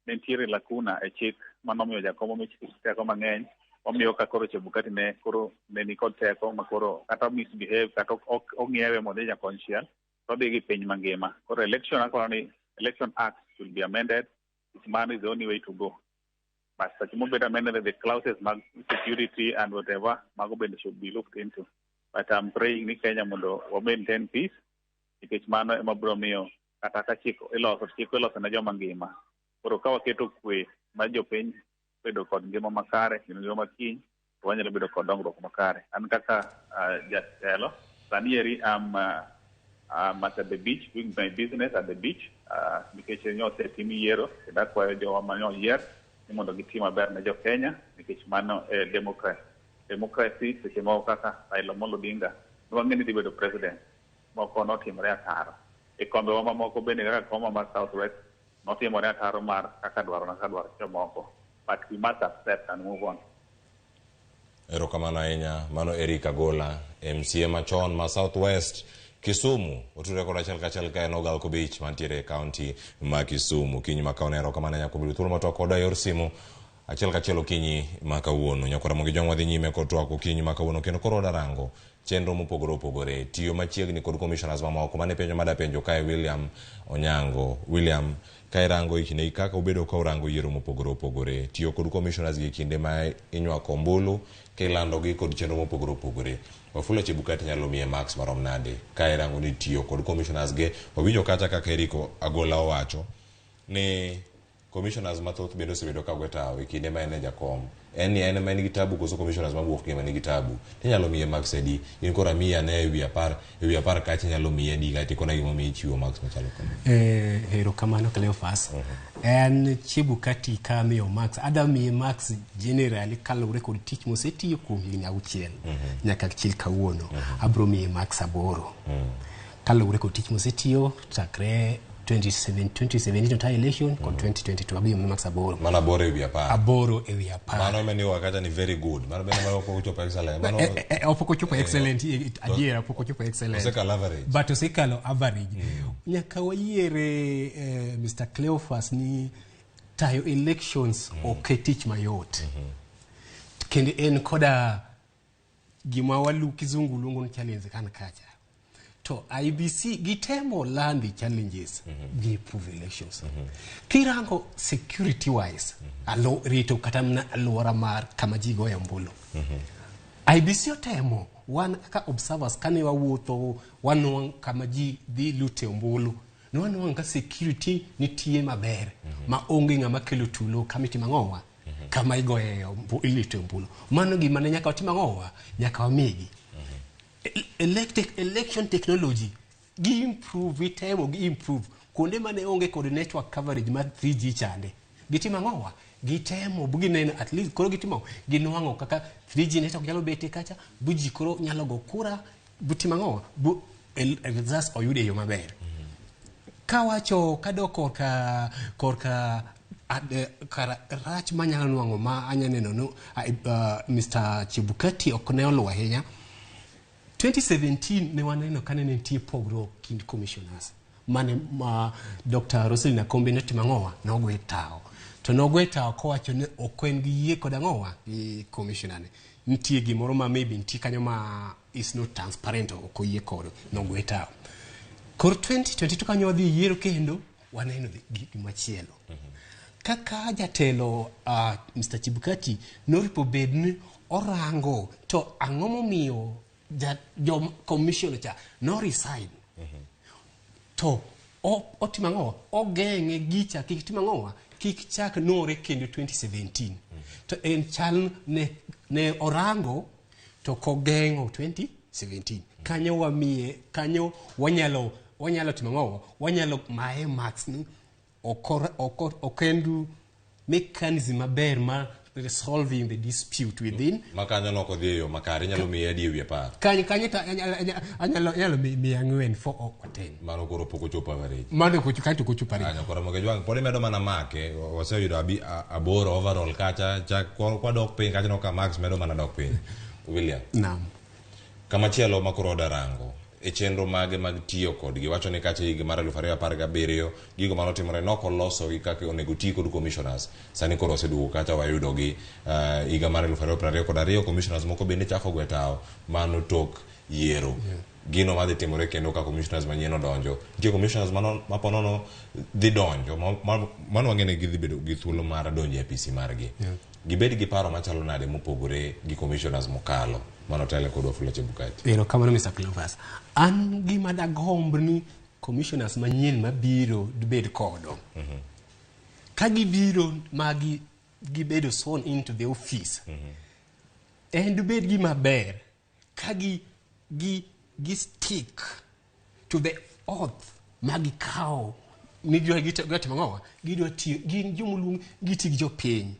Ne nitiere lacuna e chik manomiyo jakom omi teko mang'eny, omiyo ka koro Chebukati ne koro ne nikod teko ma koro kata misbehave kata ong'iewe mondo odhi nyakonchiel to odhi gi piny mangima. Koro election, akoro ni Election Act should be amended. Mano is the only way to go. But seche mobedo amended, the clauses mag security and whatever mago bende should be looked into. But I'm praying ni Kenya mondo wa maintain peace, nikech mano ema biro miyo kata ka chik iloso, chik iloso ne joma ngima. Koro ka waketo kwe ma jopiny bedo kod ngima makare kendo ngima makiny, to wanyalo bedo kod dongruok makare. An kaka jatelo sani eri am I'm at the beach doing my business at the beach, nikech nyosetim yiero kendo akwayo jowa mane oyier ni mondo giti maber ne jo Kenya, nikech mano e democracy. Democracy seche moko kaka Raila Amolo Odinga. Nwang'e ni dhi bedo president. Moko notimore ataro. E kombewa mamoko bende kaka koma mar South West notimore ataro mar kaka dwaro na kaka dwaro jomoko. But we must accept and move on. Erokamano ahinya. Mano Eric Agola, MCA machon ma South West Kisumu. Otudore kod achiel kachiel ka en Ogal Kobich mantiere e kaunti ma Kisumu. Kinyi ma kawuono erokamano ahinya kuom yudo thuolo mar twak koda e yor simu achiel kachiel okinyi ma kawuono. Nyakwar Ramogi Jwang' wadhi nyime kod twak okinyi ma kawuono kendo koro wadarango chenro mopogore opogore, tiyo machiegni kod commissioners mamoko. Mano e penjo mada penjo kae William Onyango. William, ka irango e kinde kaka ubedo ka urango yiero mopogore opogore, tiyo kod commissioners gi e kinde ma inywako ombulu, kilandogi kod chenro mopogore opogore, Wafula Chebukati nyalo miye marks marom nade ka irango ni tiyo kod commissioners ge? Wawinjo kacha kaka Eric Agola owacho ni commissioners mathoth bende osebedo ka gwe tawo e kinde ma en e jakom. En ni en ema en gi tabu koso commissioners mawuok gi ema nigi tabu? Tinyalo miye marks adi? In koro amiyi ane e wi apar, e wi apar kacha inyalo miye adi kaeto ikona gimomiyo ichiwo marks machalo kama. Erokamano Cleophas. En Chebukati ka amiyo marks, adwa miye marks generally kaluwore kod tich mosetiyo kuom higni 6 nyaka chil kawuono. Abro miye marks 8. Kaluwore kod tich mosetiyo chakre 2017 entire election kod 2022 abiro miye marks 8. Mano 8 e wi 10. 8 e wi 10. Mano ema ni wakacha ni very good. Mano bende mano pok ochopo excellent. Mano Pok ochopo excellent, adiera pok ochopo excellent. Osekalo average. But osekalo average. Nyaka wayiere Mr. Cleophas ni tayo elections ok e tich mayot. Kendo en koda gima walu kizungu luongo ni challenge kan kacha. To IEBC gitemo landi challenges gi improve elections. Kirango security wise, alo rito kata mana alwora mar kama ji goye ombulu. IEBC otemo wan kaka observers kane wawuotho wanwang' kama ji dhi lute ombulu. Ne wanwang' ka security nitie maber ma onge ng'ama kelo tulo kama itimo ang'owa kama igoye ilute ombulu. Mano gima ne nyaka watim ang'owa nyaka wamigi. Election technology gi improve, itemo gi improve kuonde mane onge kod network coverage mar 3G chande gitimo ang'owa gitemo gineno at least koro gitimo ginwang'o kaka 3G network nyalo betie kacha bu ji koro nyalo go kura butimo ang'owa bu results oyud e yo maber. Kawacho kadok korka kara rach manyalo nwang'o ma anya neno no Mr. Chebukati ok ne oluwo ahinya. 2017 ne waneno kane nitie pogruok kind commissioners mane ma Dr. Roselyn Akombe notimo ang'owa nogwe tawo to nogwe tawo kowacho ni ok en gi yie kod ang'owa gi commissioner ne nitie gimoro ma maybe nitie kanyo ma is not transparent ok oyie kodo nogwe tawo. Koro 2022 kanyo wadhi yiero kendo waneno gimachielo kaka jatelo Mr. Chebukati noripo bed ni orango to ang'o momiyo jo commissioner cha no resign to otimo ang'o ogeng'e gicha kik tim ang'owa kik chak nore kendo 2017 to en chal ne orango to kogeng'o 2017 kanyo wamiye kanyo wanyalo timo ang'owa wanyalo maye marks ni ok en mechanism maber mar resolving the dispute within Ma kanyo nok odhi e yo makare inyalo miye adi e wi 10? Kanyo to anyalo miye 4 4 or 10. Mano koro pok ochopo average. Mano kanyo to kochopo average. Kanyo koro Ramogi Jwang' pod imedo mana make waseyudo 8 overall kacha chak kwadok piny kacha no ka marks medo mana dok piny. William. Naam. Kamachielo ma koro odarango e chenro mage mag tiyo kodgi wacho ni kacha higa mar 2017 gigo manotimore nok olosogi kaka onego ti kod commissioners. Sani koro oseduogo kacha wayudogi higa mar 2022 commissioners moko bende chako gwe tawo mano tok yiero. Gino madhi timore kendo ka commissioners manyien odonjo. Nitie commissioners ma ponono dhi donjo mano wang'e ni gidhi bedo gi thuolo mar donjo e apisi margi. Gibed gi paro machalo nade mopogore gi commissioners mokalo mano tele kod Wafula Chebukati? Erokamano Mr. Cleophas. An gima dagomb ni commissioners manyien mabiro dibed kodo. Ka gibiro ma gibedo sworn into the office. En dibed gima ber ka gi stick to the oath ma gikawo ni gidwa timo ang'owa gidwa tiyo gin jomoluong giti gi jopiny.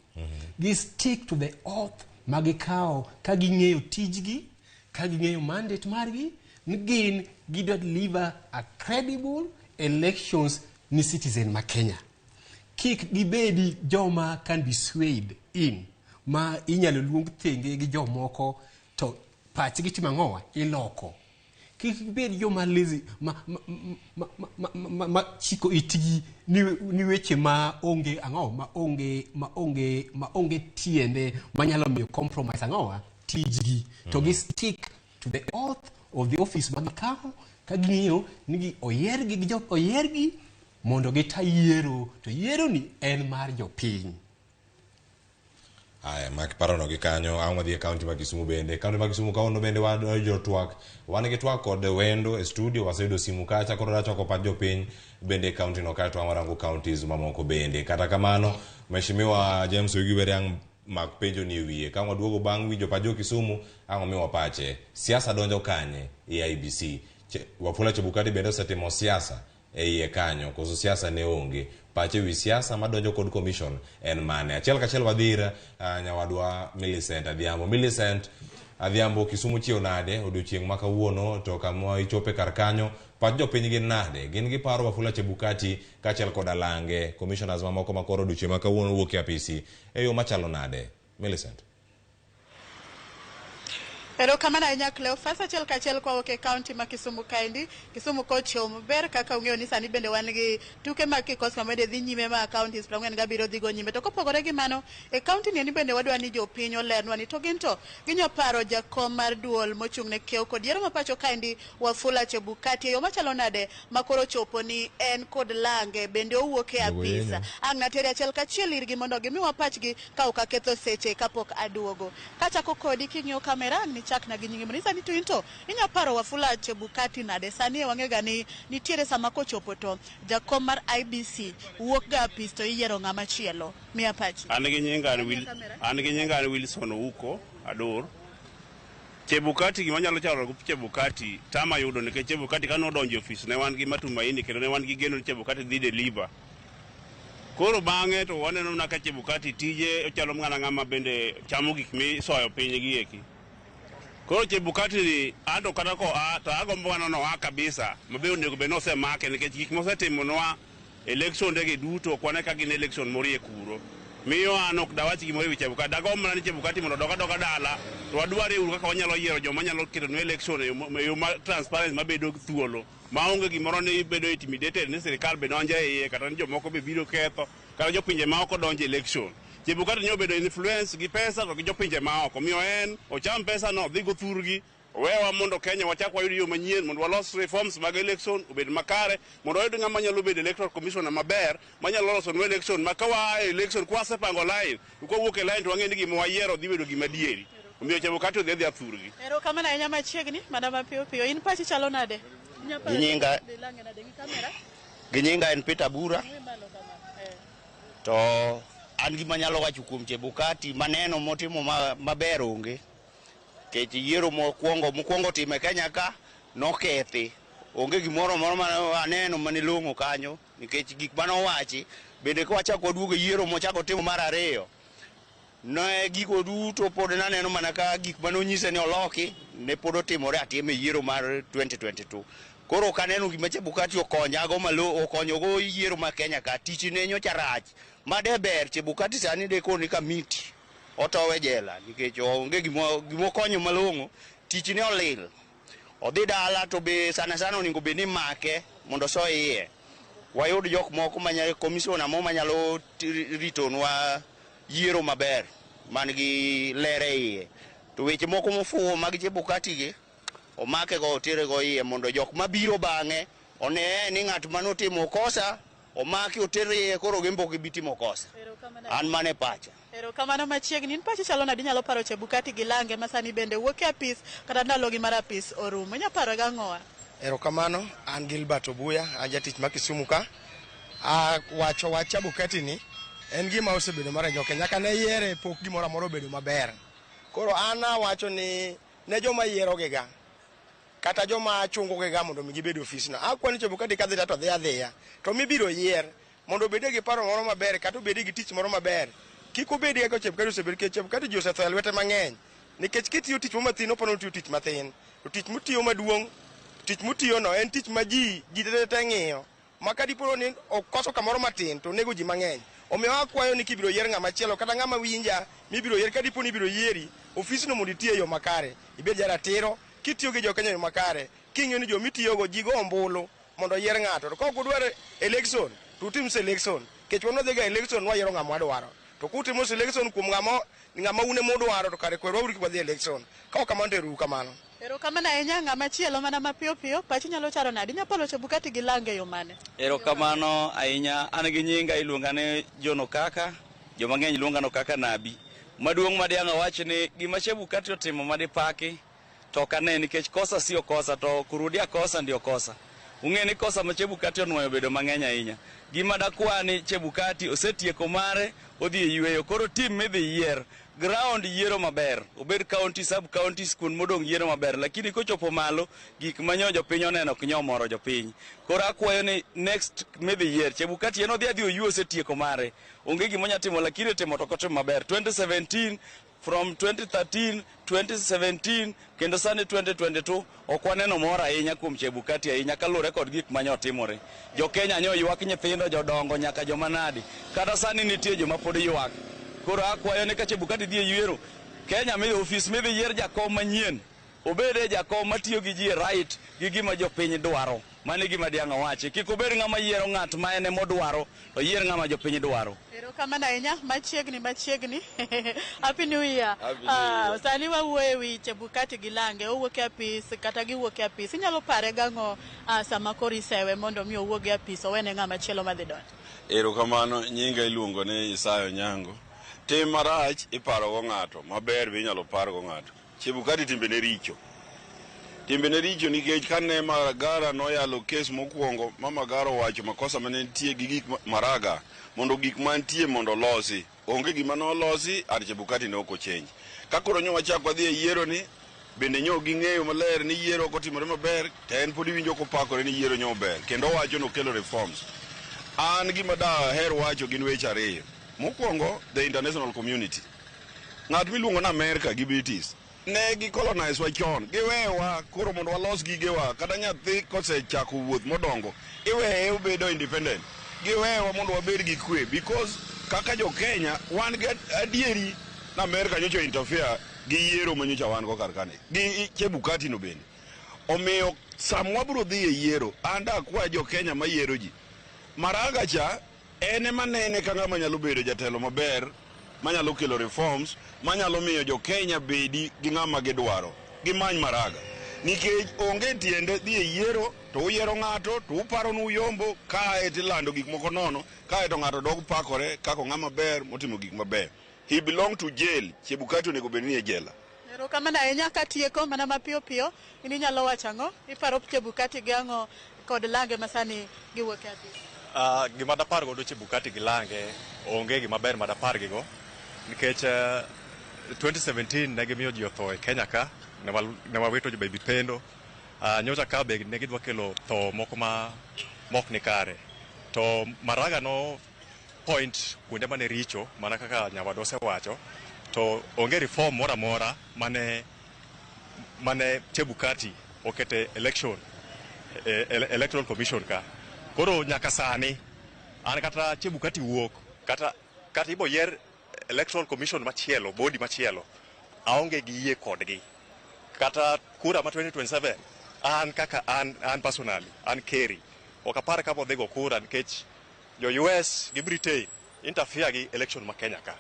Gi stick to the oath ma gikawo ka ging'eyo tijgi ka ging'eyo mandate margi. ni gin gidwa deliver a credible elections ni citizen ma Kenya. Kik gibedi joma can be swayed in ma inyalo luong thenge gi jomoko to pachgi timo ang'owa iloko. Kik gibed joma lazy ma chiko itgi ni weche ma onge ang'o ma onge tiende manyalo miyo compromise ang'owa tijgi to gi stick to the oath of the office ma gikawo ka ging'iyo ni gi oyiergi gi jo oyiergi mondo gita yiero to yiero ni en mar jopiny. Aya, mak parono gi kanyo. Ang' wadhi e kaunti ma Kisumu bende. Kaunti ma Kisumu kawuono bende wan jotwak. Wan gi twak kod wendo e studio, waseyudo simu kacha, koro dachoko pach jopiny bende e kaunti no kaeto warango counties mamoko bende. Kata kamano, Mheshimiwa James Oyugi Were ang' mak penjo ni e wiye. Ka waduogo bang' winjo pach jo Kisumu, ang' omiwa pache. Siasa donjo kanye e IEBC? Wafula Chebukati bende osetimo siasa e iye kanyo, koso siasa ne onge? Pache wi siasa madonjo kod commission en mane? Achiel kachiel wadhi ir nyawadwa Millicent Adhiambo. Millicent Adhiambo, Kisumu chiew nade odiochieng' ma kawuono to kama ichope kar kanyo pach jopiny gin nade? Gin giparo Wafula Chebukati kaachiel kod alange commissioners mamoko ma koro odiochieng' ma kawuono wuok e apisi e yo machalo nade? Millicent. Erokamano ahinya, Cleophas. Achiel kachiel kwawuok e kaunti ma Kisumu kaendi. Kisumu kochiew maber kaka ung'eyo ni sani bende wan gi tuke mag kikosi ma bende dhi nyime ma counties 47 dhigo nyime. To kopogore gi mano, e kaunti ni bende wadwa ni jopiny olernwa ni to gin to ginya paro jakom mar duol mochung' ne kiewo kod yiero ma pacho kaendi, Wafula Chebukati, e yo machalo nade ma koro chopo ni en kod lange bende owuok e apis. Ang' natere achiel kachiel irgi mondo gimiwa pachgi ka ok aketho seche kapok aduogo. Kachako kodi king'iyo kamera, ang' nichakna gi nyingi mondo ni to in to inya paro Wafula Chebukati nade? Sani e wang'e ga ni nitiere sama kochopo to jakom mar IEBC wuok ga apis to iyiero ng'ama chielo. Miya pachi. An gi nyinga an Wilson Ouko Adur. Chebukati, gima nyalo chalo go Chebukati tama yudo nikech Chebukati kane odonjo e ofis ne wan gi matumaini kendo ne wan gi geno ni Chebukati dhi deliver. Koro bang'e to waneno mana ka Chebukati tije ochalo mana ng'ama bende chamo gik misoyo piny gi eki. Koro Chebukati ni anto kata koa to agombo mana noa kabisa mabe onego bed ni osemake nikech gik mosetimonwa election gi duto ok wane ka gin election morie kuro. Miyo an ok dawach gimoro ewi Chebukati. Dagomb mana ni Chebukati mondo odog adoga dala to wadware uru kaka wanyalo yiero joma nyalo ketonwa election e yo ma transparent mabedo thuolo maonge gimoro ni bedo intimidated ni sirikal be donjo e iye kata ni jomoko be biro ketho kata jopinje maoko donjo e election. Chebukati nyo obedo influence gi pesa to gi jopinje maoko miyo en ocham pesa no odhi go thurgi owewa mondo Kenya wachak wayud yo manyien mondo walos reforms mag election obed makare mondo wayud ng'ama nyalo bedo electoral commissioner maber manyalo losonwa election ma ka waa e election kwasepango line to kwawuok e line to wang'e ni gima wayiero dhi bedo gima adieri. Omiyo Chebukati odhi adhiya thurgi. Erokamano ahinya. Machiegni mana mapiyo piyo. In pachi chalo nade? Inya paro Gi nyinga- dhi lange nade gi kamera? Gi nyinga en Peter Bura. Ng'i malo kama. To an gima nyalo wacho kuom Chebukati maneno motimo maber onge. Nikech yiero mokwongo timo e Kenya ka nokethi. Onge gimoro moro mane aneno mane long'o kanyo nikech gik mane owachi bende kwachako waduogo e yiero mochako timo mar ariyo ne gigo duto pod naneno mana ka gik mane onyise ni oloki ne pod otimore atima e yiero mar 2022. Koro ok aneno gima Chebukati okonyago malo okonyogo yiero ma Kenya ka tich ne nyocha rach ma de ber Chebukati sani de koni kamiti otowe jela nikech onge gimokonyo malong'o tich ne olil odhi dala to be sana sana onego bed ni make mondo osoe iye wayud jok moko manyalo commissioner mo manyalo ritonwa yiero maber man gi ler e iye to weche moko mofuwo mag Chebukati gi omake go otere go iye mondo jok mabiro bang'e one ni ng'at manotimo kosa omaki oter iye koro gin pok gibi timo kosa. An mane pacha. Erokamano. Machiegni, in pachi chalo nade? Inyalo paro Chebukati gi lange ma sani bende wuok e apis kata ndalogi mar apis orumo. Inyalo paro gang'owa? Erokamano, an Gilbert Obuya, an jatich ma Kisumu ka. A, wacho wach Chebukati ni en gima osebedo mar njoke nyaka ne yiere pok gimoro amora obedo maber. Koro an awacho ni ne joma yierogiga kata joma chungogiga mondo mi gibed e ofisno. Akwa ni Chebukati kadhi to dhi adhiya to mibiro yier mondo obede gi paro moro maber kata obede gi tich moro maber. Kik obedi kaka Chebukati osebedo nikech Chebukati ji osetho e lwete mang'eny. Nikech kitiyo tich moro mathin oparo ni otiyo tich mathin. To tich motiyo maduong' Tich motiyono en tich ma ji ji te te ng'iyo ma ka dipo ni okoso kamoro matin to onego ji mang'eny. Omiyo akwayo ni kibiro yier ng'ama chielo kata ng'ama winja mibiro yier ka dipo ni ibiro yieri ofisno mondo iti e yo makare, ibed jaratiro kitiyo gi jokenya e yo makare, king'iyo ni jomitiyogo ji go ombulu mondo oyier ng'ato. To ka ok udwar election to utim selection. Nikech wan wadhiga election wayiero ng'ama wadwaro. To kutimo selection kuom ng'ama ng'ama un ema udwaro to kare kwerwa uru kik wadhi election. Ka ok kamano to ero uru kamano. Erokamano ahinya. Ng'ama chielo mana mapiyo piyo, pachi nyalo chalo nade? Inyalo paro Chebukati gi Lange e yo mane? Erokamano ahinya. An gi nyinga iluonga ni John Okaka, joma ng'eny luonga ni Okaka Nabi. Maduong' ma diang' awach ni gima Chebukati otimo ma dipaki to ok ane nikech kosa sio kosa to kurudia kosa ndio kosa. Ung'e ni kosa ma Chebukati onwoyo obedo mang'eny ahinya. Gima dakwa ni Chebukati osetieko mare odhi e yueyo. Koro tim midhi yier ground yiero maber. Obed county, sub counties kuond modong' yiero maber. Lakini kochopo malo gik manyo jopiny oneno ok nyo moro jopiny. Koro akwayo ni next midhi yier Chebukati en odhi adhi oyuo osetieko mare. Onge gima onya timo lakini timo to ok otimo maber. 2017 from 2013 2017 kendo sani 2022 ok waneno mor ahinya kuom Chebukati ahinya kaluwore kod gik manyo timore. Jo Kenya nyo ywak nyithindo, jodongo nyaka joma nadi. Kata sani nitie joma pod ywak. Koro akwayo ni ka Chebukati dhi e yiero, Kenya mi ofis midhi yier jakom manyien obed e jakom matiyo gi ji e right gi gima jopiny dwaro. Mano e gima diang' awachi. Kik obed ng'ama yiero ng'at ma en emodwaro, to yier ng'ama jopiny dwaro. Erokamano ahinya. Machiegni machiegni. Happy New Year. Happy New Year. Sani wawuoyo e wi Chebukati gi Lange. Owuok e apis kata giwuok e apis. Inyalo pare gang'o sama koro isewe mondo mi owuog e apis owene ng'ama chielo madhi donjo? Erokamano, nyinga iluongo ni Isaya Onyango. Tim marach iparogo ng'ato, maber be inyalo pargo ng'ato. Chebukati timbene richo. Timbene richo nikech kane Magara noyalo kes mokwongo ma Magara owacho makosa mane nitie gi gik Maraga mondo gik mantie mondo olosi. Onge gima nolosi and Chebukati ne ok ochange. Ka koro nyo wachak wadhi e yiero ni bende nyo ging'eyo maler ni yiero ok otimore maber to en pod iwinjo kopakore ni yiero nyo ber kendo owacho nokelo reforms. An gima daher wacho gin weche ariyo. Mokwongo, the international community. Ng'at miluongo ni America gi British ne gi colonize wa chon, giwewa koro mondo walos gigewa. Kata nyathi kosechako wuoth modongo, iweye obedo independent. Giwewa mondo wabed gi kwe because kaka jo Kenya wan gi adieri na America nyocha interfere gi yiero manyocha wan go kar kane gi Chebukati no bende. Omiyo sama wabiro dhi e yiero, an dakwa jo Kenya mayiero ji. Maraga cha en ema nene ka ng'ama nyalo bedo jatelo maber manyalo kelo reforms manyalo miyo jo Kenya bedi gi ng'ama gidwaro. Gimany Maraga. Nikech onge tiende dhi e yiero to uyiero ng'ato to uparo ni uyombo kae tilando gik moko nono kae to ng'ato dog pakore kaka ng'ama ber motimo gik maber. He belong to jail. Chebukati onego bed ni e jela. Erokamano ahinya. Katieko mana mapiyo piyo, in inyalo wacho ang'o? Iparo Chebukati gi ang'o kod Lange ma sani giwuok e apis? Gima dapar godo Chebukati gi Lange onge gima ber ma dapar gigo nikech 2017 ne gimiyo ji otho e Kenya ka ne wawito jo Baby Pendo. Nyocha ka be ne gidwa kelo tho moko ma mok ni kare to Maraga no point kuonde mane richo mana kaka nyawadwa osewacho to onge reform moro amora mane Chebukati okete election electoral commission ka. Koro nyaka sani an kata Chebukati wuok kata ibo yier electoral commission machielo body machielo aonge gi yie kodgi kata kura ma 2027 an kaka an personally an Kerry ok apar ka bodhi go kura nikech jo US gi Britain interfere gi election ma Kenya ka.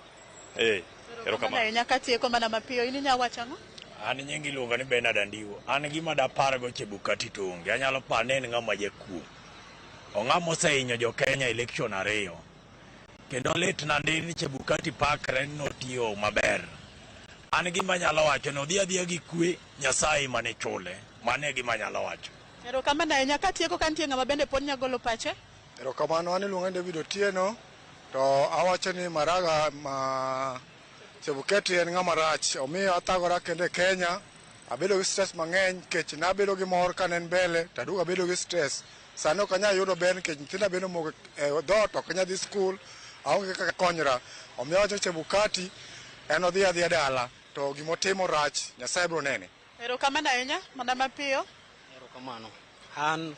Erokamano ahinya. Katieko mana mapiyo, in inyalo wacho ang'o? An nyingi iluonga ni Bernard Andiwo. An gima dapargo Chebukati to onge. Anyalo paro ni en ng'ama jakuo. Ong'ama osehinyo jo Kenya election ariyo. Kendo litna ndi ni Chebukati pakre ni notiyo maber. An gima anyalo wacho ni odhi adhiya gi kwe, Nyasaye mane chule. Mano e gima anyalo wacho. Erokamano ahinya. Katieko ka nitie ng'ama bende pod nyalo golo pache? Erokamano, an iluonga ni David Otieno to awacho ni Maraga ma Chebukati en ng'ama rach omiyo athagora kendo e Kenya abedo gi stress mang'eny nikech nabedo gi mor kane en mbele to aduogo abedo gi stress sani ok anyal yudo ber nikech nyithinda bende omoko e dhoot ok anyal dhi skul aonge kaka konyra omiyo awacho Chebukati en odhi adhiya dala to gimotimo rach Nyasaye biro nene. Erokamano ahinya. Mana mapiyo. Erokamano. An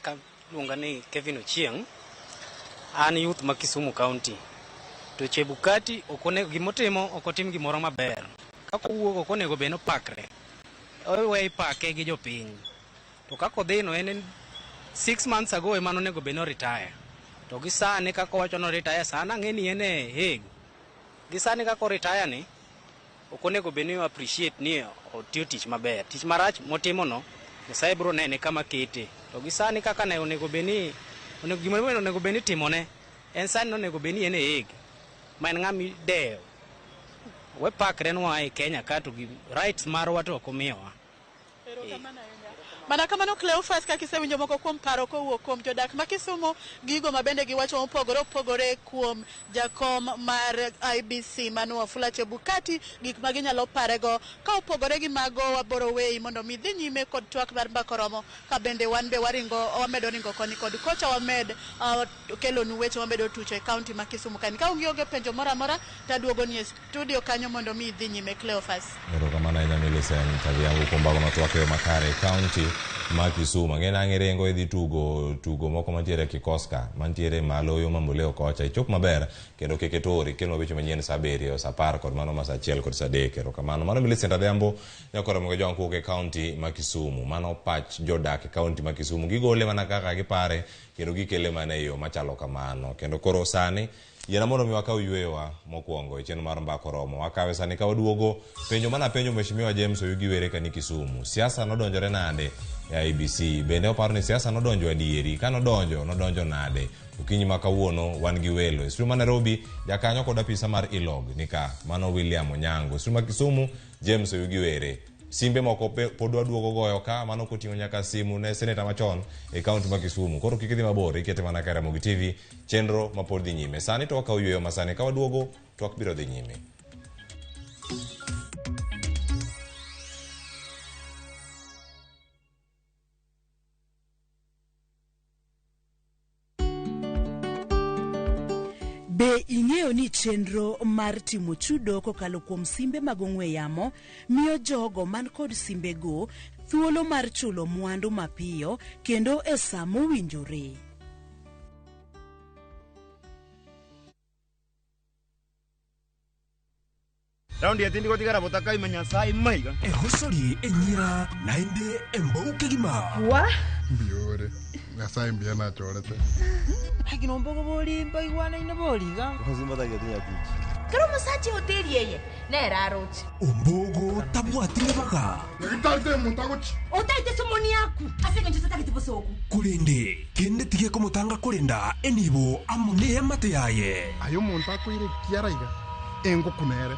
iluonga ni Kevin Ochieng'. An youth ma Kisumu County. To Chebukati ok onego gimotimo ok otim gimoro maber. Kaka owuok ok onego bed ni opakre. Owe ipake gi jopiny. To kaka odhino en 6 months ago ema nonego bed ni o retire. To gi sani kaka owacho ni o retire sani ang'e ni en e Hague. Gi sani kaka o retire ni ok onego bed ni o appreciate ni otiyo tich maber. Tich marach motimo no Nyasaye biro nene kama kete. To gi sani kaka ne onego bed ni onego gima onego bed ni itimone en sani onego bed ni en e Hague ma en ng'ama idewo. We pakre nwa e Kenya ka to gi rights marwa to ok omiyowa. Mana kamano Cleophas, kaka isewinjo moko kuom paro kowuok kuom jodak ma Kisumu, gigo ma bende giwacho mopogore opogore kuom jakom mar IEBC mano Wafula Chebukati, gik ma ginyalo parego. Ka opogore gi mago, waboro weyi mondo mi dhi nyime kod twak mar mbaka oromo, ka bende wan be waringo wamedo ringo koni kod kocha wamed kelonu weche wamedo tucho e kaunti ma Kisumu kani. Ka ungionge penjo moro amora, taduogo ni e studio kanyo mondo mi idhi nyime, Cleophas. Erokamano ahinya Millicent Adhiambo kuom bago twak e yo makare e kaunti ma Kisumu. Ang'e ni ang' iringo idhi tugo tugo moko mantiere e Kikoska, mantiere malo yo Mamboleo kocha. Ichop maber kendo kik itur, ikelnwa weche manyien sa 7, sa 10 kod mano ma sa 1 kod sa 3. Erokamano. Mano Millicent Adhiambo nyakoromo gi jowang' kowuok e kaunti ma Kisumu. Mano pach jodak e kaunti ma Kisumu. Gigole mana kaka gipare kendo gikele mana e yo machalo kamano. Kendo koro sani yiena mondo mi wakaw yweyowa mokwongo e chenro mar mbaka oromo. Wakawe sani ka waduogo penjo mana penjo Mheshimiwa James Oyugi Were kani Kisumu. Siasa nodonjore nade e IEBC? Bende oparo ni siasa nodonjo adieri? Ka nodonjo, nodonjo nade? Okinyi ma kawuono wan gi welo. E studio ma Nairobi, jakanyo kod apisa mar ILOG nika, mano William Onyango. E studio ma Kisumu, James Oyugi Were. Simbe moko pod waduogo goyo ka, mano koting'o nyaka simu ne seneta machon e kaunti ma Kisumu. Koro kik idhi mabor, ikete mana ka Ramogi TV, chenro ma pod dhi nyime. Sani to wakawo yweyo ma sani ka waduogo, twak biro dhi nyime. Be ing'eyo ni chenro mar timo chudo kokalo kuom simbe mag ong'we yamo miyo jogo man kod simbego thuolo mar chulo mwandu mapiyo kendo e sa mowinjore? Raundi etindi gotigara botakaima Nyasaye maiga. Ehosori enyira naende embouke gima. Wa Mbiore Nyasaye mbia nachorete. Lakini ombogo bolimba igwanaine boriga. Kero musache hoteli eye nere aroche. Ombogo tabwatire baga. Nyagitarite omonto agochi. Otaite somoni yaku ase eng'encho totagete bosoku. Korende kende tige komotanga korenda enibo amo neamate yaye. Aye omonto akoire kiara iga engokunere.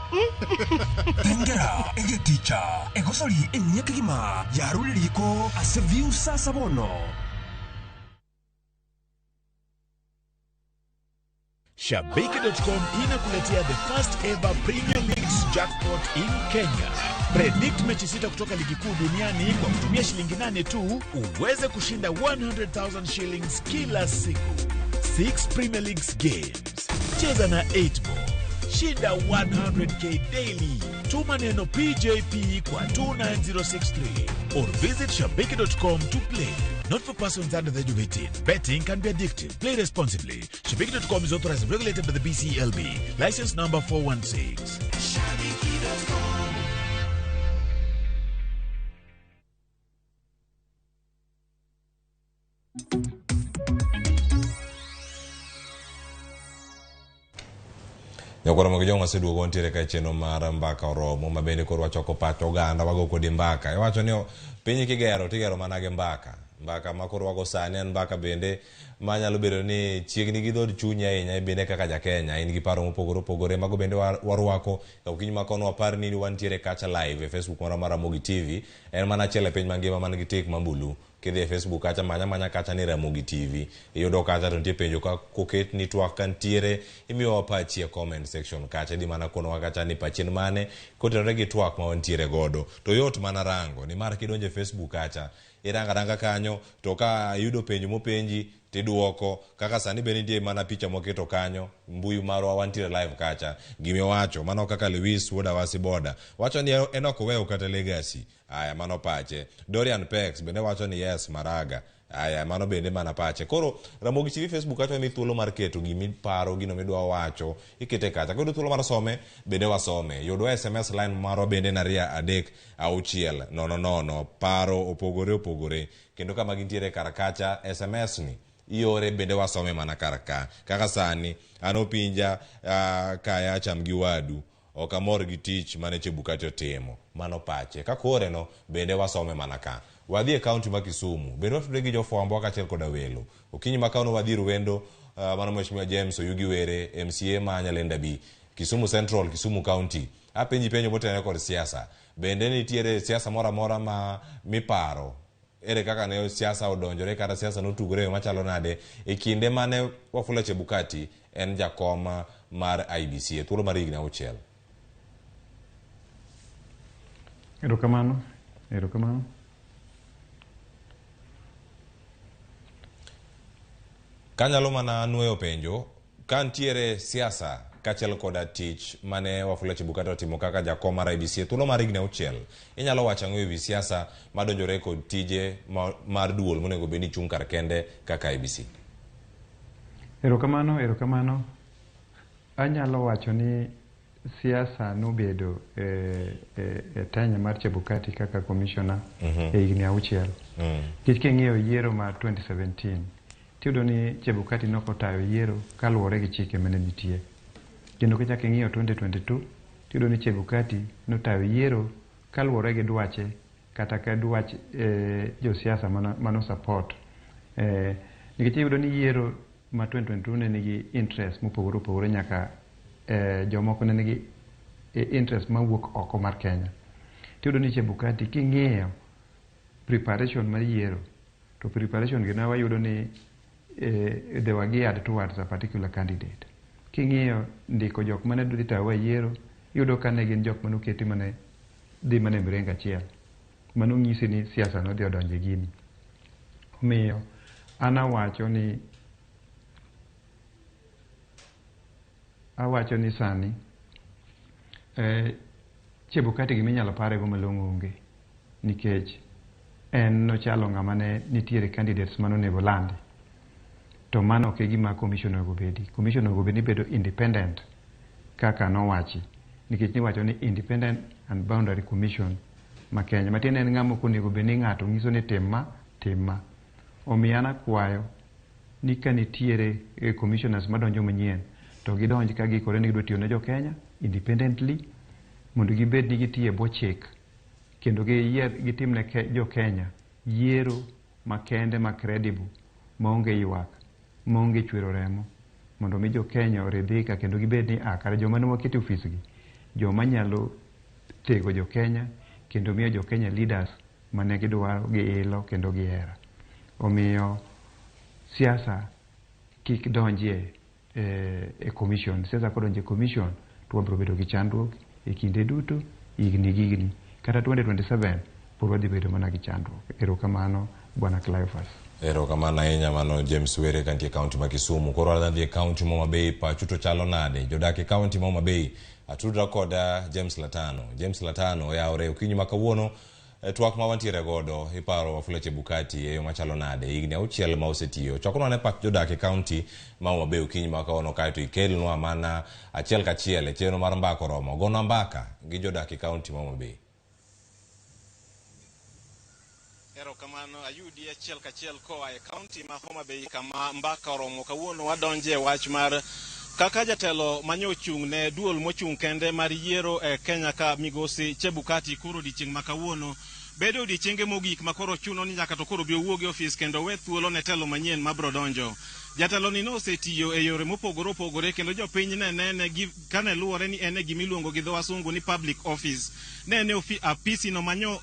Tengera egeticha egosori enyia kegima yarure riko ase view sasa bono. Shabiki.com inakuletea the first ever Premier League jackpot in Kenya. Predict mechi sita kutoka ligi kuu duniani kwa kutumia shilingi 8 tu uweze kushinda 100,000 shillings kila siku. 6 Premier League games. Cheza na 8 ball. Shinda 100K daily. Tuma neno PJP kwa 29063 or visit shabiki.com to play. Not for persons under the age of 18. Betting can be addictive. Play responsibly. Shabiki.com is authorized and regulated by the BCLB. License number 416. Shabiki.com. Nyakoromo gi joma oseduogo wantiere ka e chenro mar mbaka oromo ma bende koro wachoko pach oganda wago kodi mbaka. Iwacho ni piny kigero tigero mana gi mbaka. Mbaka ma koro wago sani en mbaka bende manyalo bedo ni chiegni gi dhood chunyi ahinya bende kaka ja Kenya in gi paro mopogore opogore mago bende warwako e okinyi ma kono wapar ni wantiere kacha live e Facebook marwa mar Ramogi TV en mana achiel e piny mangima man gi tik ma mbulu. Kidhi e Facebook kacha manya manya kacha ni Ramogi TV iyudo kacha to nitie penjo ka koket ni twak ka nitiere imiyowa pachi e comment section kacha idhi mana konowa kacha ni pachi en mane kotenore gi twak ma wantiere godo to yot mana rango nimar kidonjo e Facebook kacha irango aranga kanyo to ka iyudo penjo mopenji. Tiduoko kaka sani be nitie mana picha mwaketo kanyo mbui marwa wantiere live kacha gimiwacho mano kaka Lewis wuod Awasi Boda wacho ni en ok oweyo kata legacy. Aya, mano pache. Dorian Pex bende wacho ni yes Maraga. Aya, mano bende mana pache. Koro Ramogi TV Facebook kacha mi thuolo mar keto gimiparo, gino midwa wacho, ikete kacha. Kiyudo thuolo mar some, bende wasome. Yudwa SMS line marwa bende en 2 3 6 0 0. Paro opogore opogore. Kendo kama gintiere kar kacha, SMS ni iore bende wasome mana kar ka. Kaka sani, an opinja kaya acham gi wadu. Ok amor gi tich mane Chebukati otimo. Mano pache. Kaka ooreno, bende wasome mana ka. Wadhi e kaunti ma Kisumu. Bende watudre gi jofwambo kaachiel koda welo. Okinyi ma kawuono wadhi ir wendo mano Mheshimiwa James Oyugi Were, MCA ma Nyalenda B. Kisumu Central, Kisumu County. Apenji penjo motenore kod siasa. Bende nitiere siasa moro amora ma miparo? Ere kaka ne siasa odonjore kata siasa notugore e yo machalo nade e kinde mane Wafula Chebukati en jakom mar IEBC e thuolo mar higni 6? Erokamano, erokamano. Kanyalo mana nuoyo penjo, ka nitiere siasa kaachiel koda tich mane Wafula Chebukati otimo kaka jakom mar IEBC e thuolo mar higni 6, inyalo wacho ang'o ewi siasa madonjore kod tije mar duol monego bed ni chung' kar kende kaka IEBC? Erokamano, erokamano. Anyalo wacho ni siasa nobedo e tenure mar Chebukati kaka commissioner e higni 6. Nikech king'iyo yiero mar 2017, tiyudo ni Chebukati nokotayo yiero kaluwore gi chike mane nitie. Kendo kichako ing'iyo 2022, tiyudo ni Chebukati notayo yiero kaluwore gi dwache kata ka dwach josiasa mano support. Nikech iyudo ni yiero ma 2022 ne nigi interest mopogore opogore nyaka jomoko ne nigi interest mawuok oko mar Kenya. Tiyudo ni Chebukati king'iyo preparation mar yiero, to preparation gi ne wayudo ni they were geared towards a particular candidate. King'iyo ndiko jok mane dhi tayowa e yiero, iyudo ka ne gin jok mane oketi mane dhi mana e mrengo achiel. Mano nyisi ni siasa nodhi odonjo e gini. Omiyo an awacho ni sani Chebukati gima inyalo parego malong'o onge nikech en nochalo ng'ama ne nitiere candidates mane onego landi. To mano ok e gima commission onego bedi. Commission onego bed ni bedo independent kaka nowachi. Nikech niwacho ni Independent and Boundary Commission ma Kenya. Matiende en ng'ama ok onego bed ni ng'ato nyiso ni tim ma, tim ma. Omiyo an akwayo ni ka nitiere commissioners madonjo manyien to gidonj ka giikore ni gidwa tiyo ne jo Kenya independently mondo gibed ni gitiyo e bwo chik kendo gitim ne jo Kenya yiero makende ma credible maonge ywak maonge chwero remo mondo mi jo Kenya oridhika kendo gibed ni kare joma ne waketo e ofis gi joma nyalo tego jo Kenya kendo miyo jo Kenya leaders mane gidwaro gi ilo kendo gi hera. Omiyo siasa kik donjie e commission. Siasa kodonjo e commission to wabiro bedo gi chandruok e kinde duto, higni gi higni. Kata 2027 pod wadhi bedo mana gi chandruok. Erokamano Bwana Cleophas. Erokamano ahinya mano James Were kantie e kaunti ma Kisumu. Koro wadhi e kaunti ma Homa Bay, pachu to chalo nade? Jodak e kaunti ma Homa Bay atudra kod James Latano. James Latano oyawre okinyi ma kawuono twak ma wantiere godo iparo Wafula Chebukati e yo machalo nade higni 6 ma osetiyo. Choknwa ne pach jodak e kaunti ma Homa Bay okinyi ma kawuono kaeto ikelnwa mana achiel kachiel e chenro mar mbaka oromo. Gonwa mbaka gi jodak e kaunti ma Homa Bay. Erokamano ayudi achiel kachiel koa e kaunti ma Homa Bay kama mbaka oromo. Kawuono wadonje wach mar kaka jatelo manyo ochung' ne duol mochung' kende mar yiero e Kenya ka migosi Chebukati koro odiechieng' ma kawuono bedo odiechienge mogik ma koro chuno ni nyaka to koro bi owuog e ofis kendo we thuolo ne telo manyien mabiro donjo. Jatelo ni nosetiyo e yore mopogore opogore kendo jopiny ne nene kane luwore ni en e gimiluongo gi dho wasungu ni public office. Ne en e apisi no manyo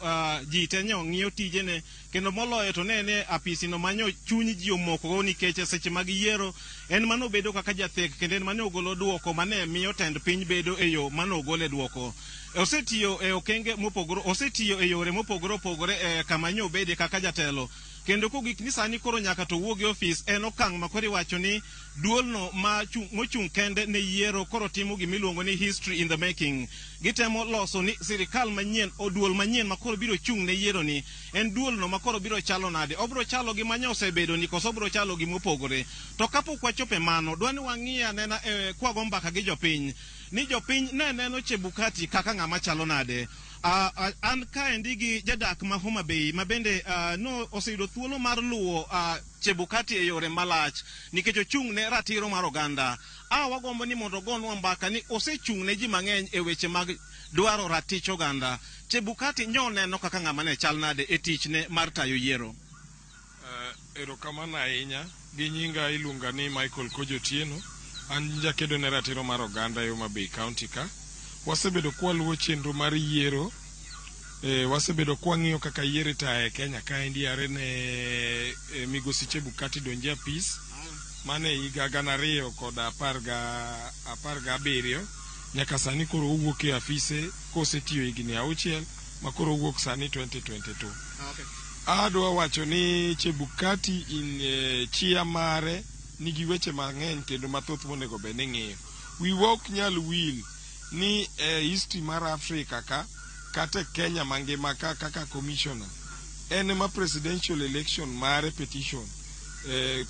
ji te nyo ng'iyo tijene kendo moloyo to ne en e apisi no manyo chuny ji omokogo nikech seche mag yiero en mano bedo kaka jathek kendo en mane ogolo duoko mane miyo tend piny bedo e yo mane ogole duoko. Osetiyo e okenge mopogore, osetiyo e yore mopogore opogore e kama nyo obede kaka jatelo. Kendo kogik ni sani koro nyaka to wuog e ofis en okang' ma koro iwacho ni duolno ma mochung' kende ne yiero koro timo gima iluongo ni history in the making. Gitemo loso ni sirikal manyien o duol manyien ma koro biro chung' ne yiero ni en duolno ma koro biro chalo nade. Obiro chalo gi manya osebedo ni koso obiro chalo gi mopogore. To kapok wachopo e mano, dwa ni wang'i anena e kwago mbaka gi jopiny ni jopiny ne neno Chebukati kaka ng'ama chalo nade. An kaendi gi jadak ma Homa Bay ma bende no oseyudo thuolo mar luwo Chebukati e yore malach nikech ochung' ne ratiro mar oganda. A wagombo ni mondo ogonwa mbaka ni osechung' ne ji mang'eny e weche mag dwaro ratich oganda. Chebukati nyo neno kaka ng'ama ne chal nade e tichne mar tayo yiero? Erokamano ahinya. Gi nyinga iluonga ni Michael Kojo Otieno. An jakedo ne ratiro mar oganda e Homa Bay County ka. Wasebedo kwaluwo chenro mar yiero. Wasebedo kwang'iyo kaka yiero itayo e Kenya kaendi are ne migosi Chebukati donj e apis. Mano e higa 2017 nyaka sani koro owuok e afise kosetiyo higni 6 ma koro owuok sani 2022. Adwa wacho ni Chebukati in chia mare nigi weche mang'eny kendo mathoth monego bed ni ng'iyo. Wiwa ok nyal wil ni e history mar Afrika ka kata e Kenya mangima ka kaka commissioner en ema presidential election mare petition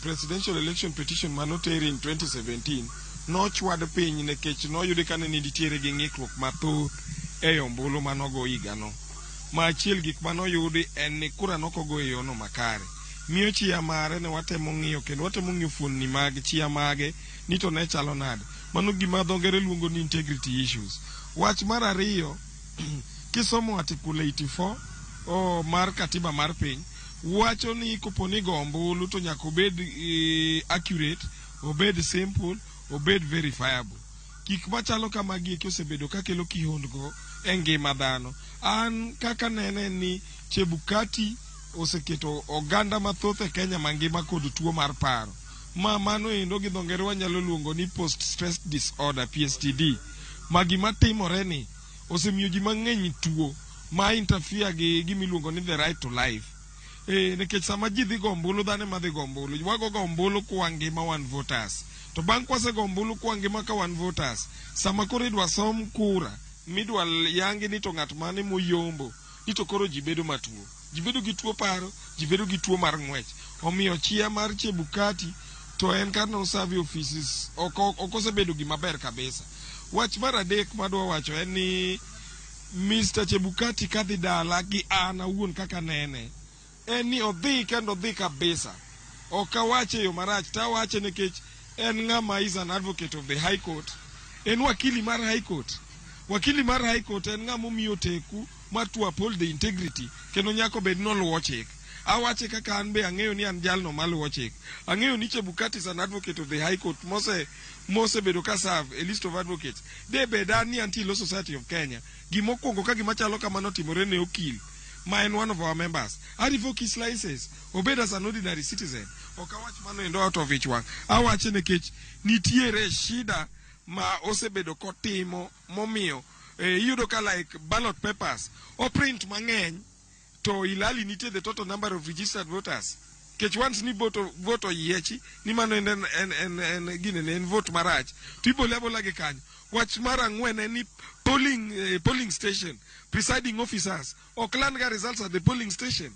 presidential election petition manoter in 2017 nochwad piny nikech noyudi ka ne nitiere gi ng'ikruok mathoth e ombulu manogo higano. Ma achiel gik manoyudi en ni kura nokogo e yono makare. Miyo chia mare ne watemo ng'iyo kendo watemo ng'iyo fuonni mag chia mage ni to ne chalo nade. Mano gima dho ngere luongo ni integrity issues. Wach mar ariyo, kisomo article 84 mar katiba mar piny, wacho ni kopo ni go ombulu to nyaka obed accurate, obed simple, obed verifiable. Gik machalo kamagi eki osebedo kakelo kihondko e ngima dhano. An kaka nene ni Chebukati oseketo oganda mathoth e Kenya mangima kod tuo mar paro. Ma mano endo gi dho ngere wanyalo luongo ni post stress disorder PSTD. Ma gima timore ni osemiyo ji mang'eny tuo ma interfere gi gima iluongo ni the right to life. Nikech sama ji dhi go ombulu, dhano ema dhi go ombulu. Wago ga ombulu kwa ngima wan voters. To bang' kwasego ombulu kwa ngima ka wan voters, sama koro idwa som kura, midwa yangi ni to ng'at mane moyombo, ni to koro ji bedo matuo. Ji bedo gi tuo paro, ji bedo gi tuo mar ng'wech. Omiyo chia mar Chebukati to en kar no serve offices ok osebedo gima ber kabisa. Wach mar adek madwa wacho en ni Mr. Chebukati kadhi dala gi an awuon kaka nene, en ni odhi kendo odhi kabisa. Ok awache e yo marach, to awache nikech en ng'ama is an advocate of the High Court. En wakili mar High Court. Wakili mar High Court en ng'ama omiyo teku mar to uphold the integrity kendo nyaka obed ni oluwo chik. Awache kaka an be ang'eyo ni an jalno maluwo chik. Ang'eyo ni Chebukati is an advocate of the High Court mosebedo ka serve a list of advocates. De bed an ni antie Law Society of Kenya, gimokwongo ka gima chalo kamano otimore ne okil ma en one of our members, I revoke his license, obed as an ordinary citizen. Ok awach mano endo out of ich wang'. Awache nikech nitiere shida ma osebedo kotimo momiyo iyudo ka like ballot papers o print mang'eny to ilali nitie the total number of registered voters. Kech once ni vote oyiechi ni mano en gine ne en vote marach to ibole abola gi kanyo. Wach mar ang'wen en ni polling station presiding officers ok land ga results at the polling station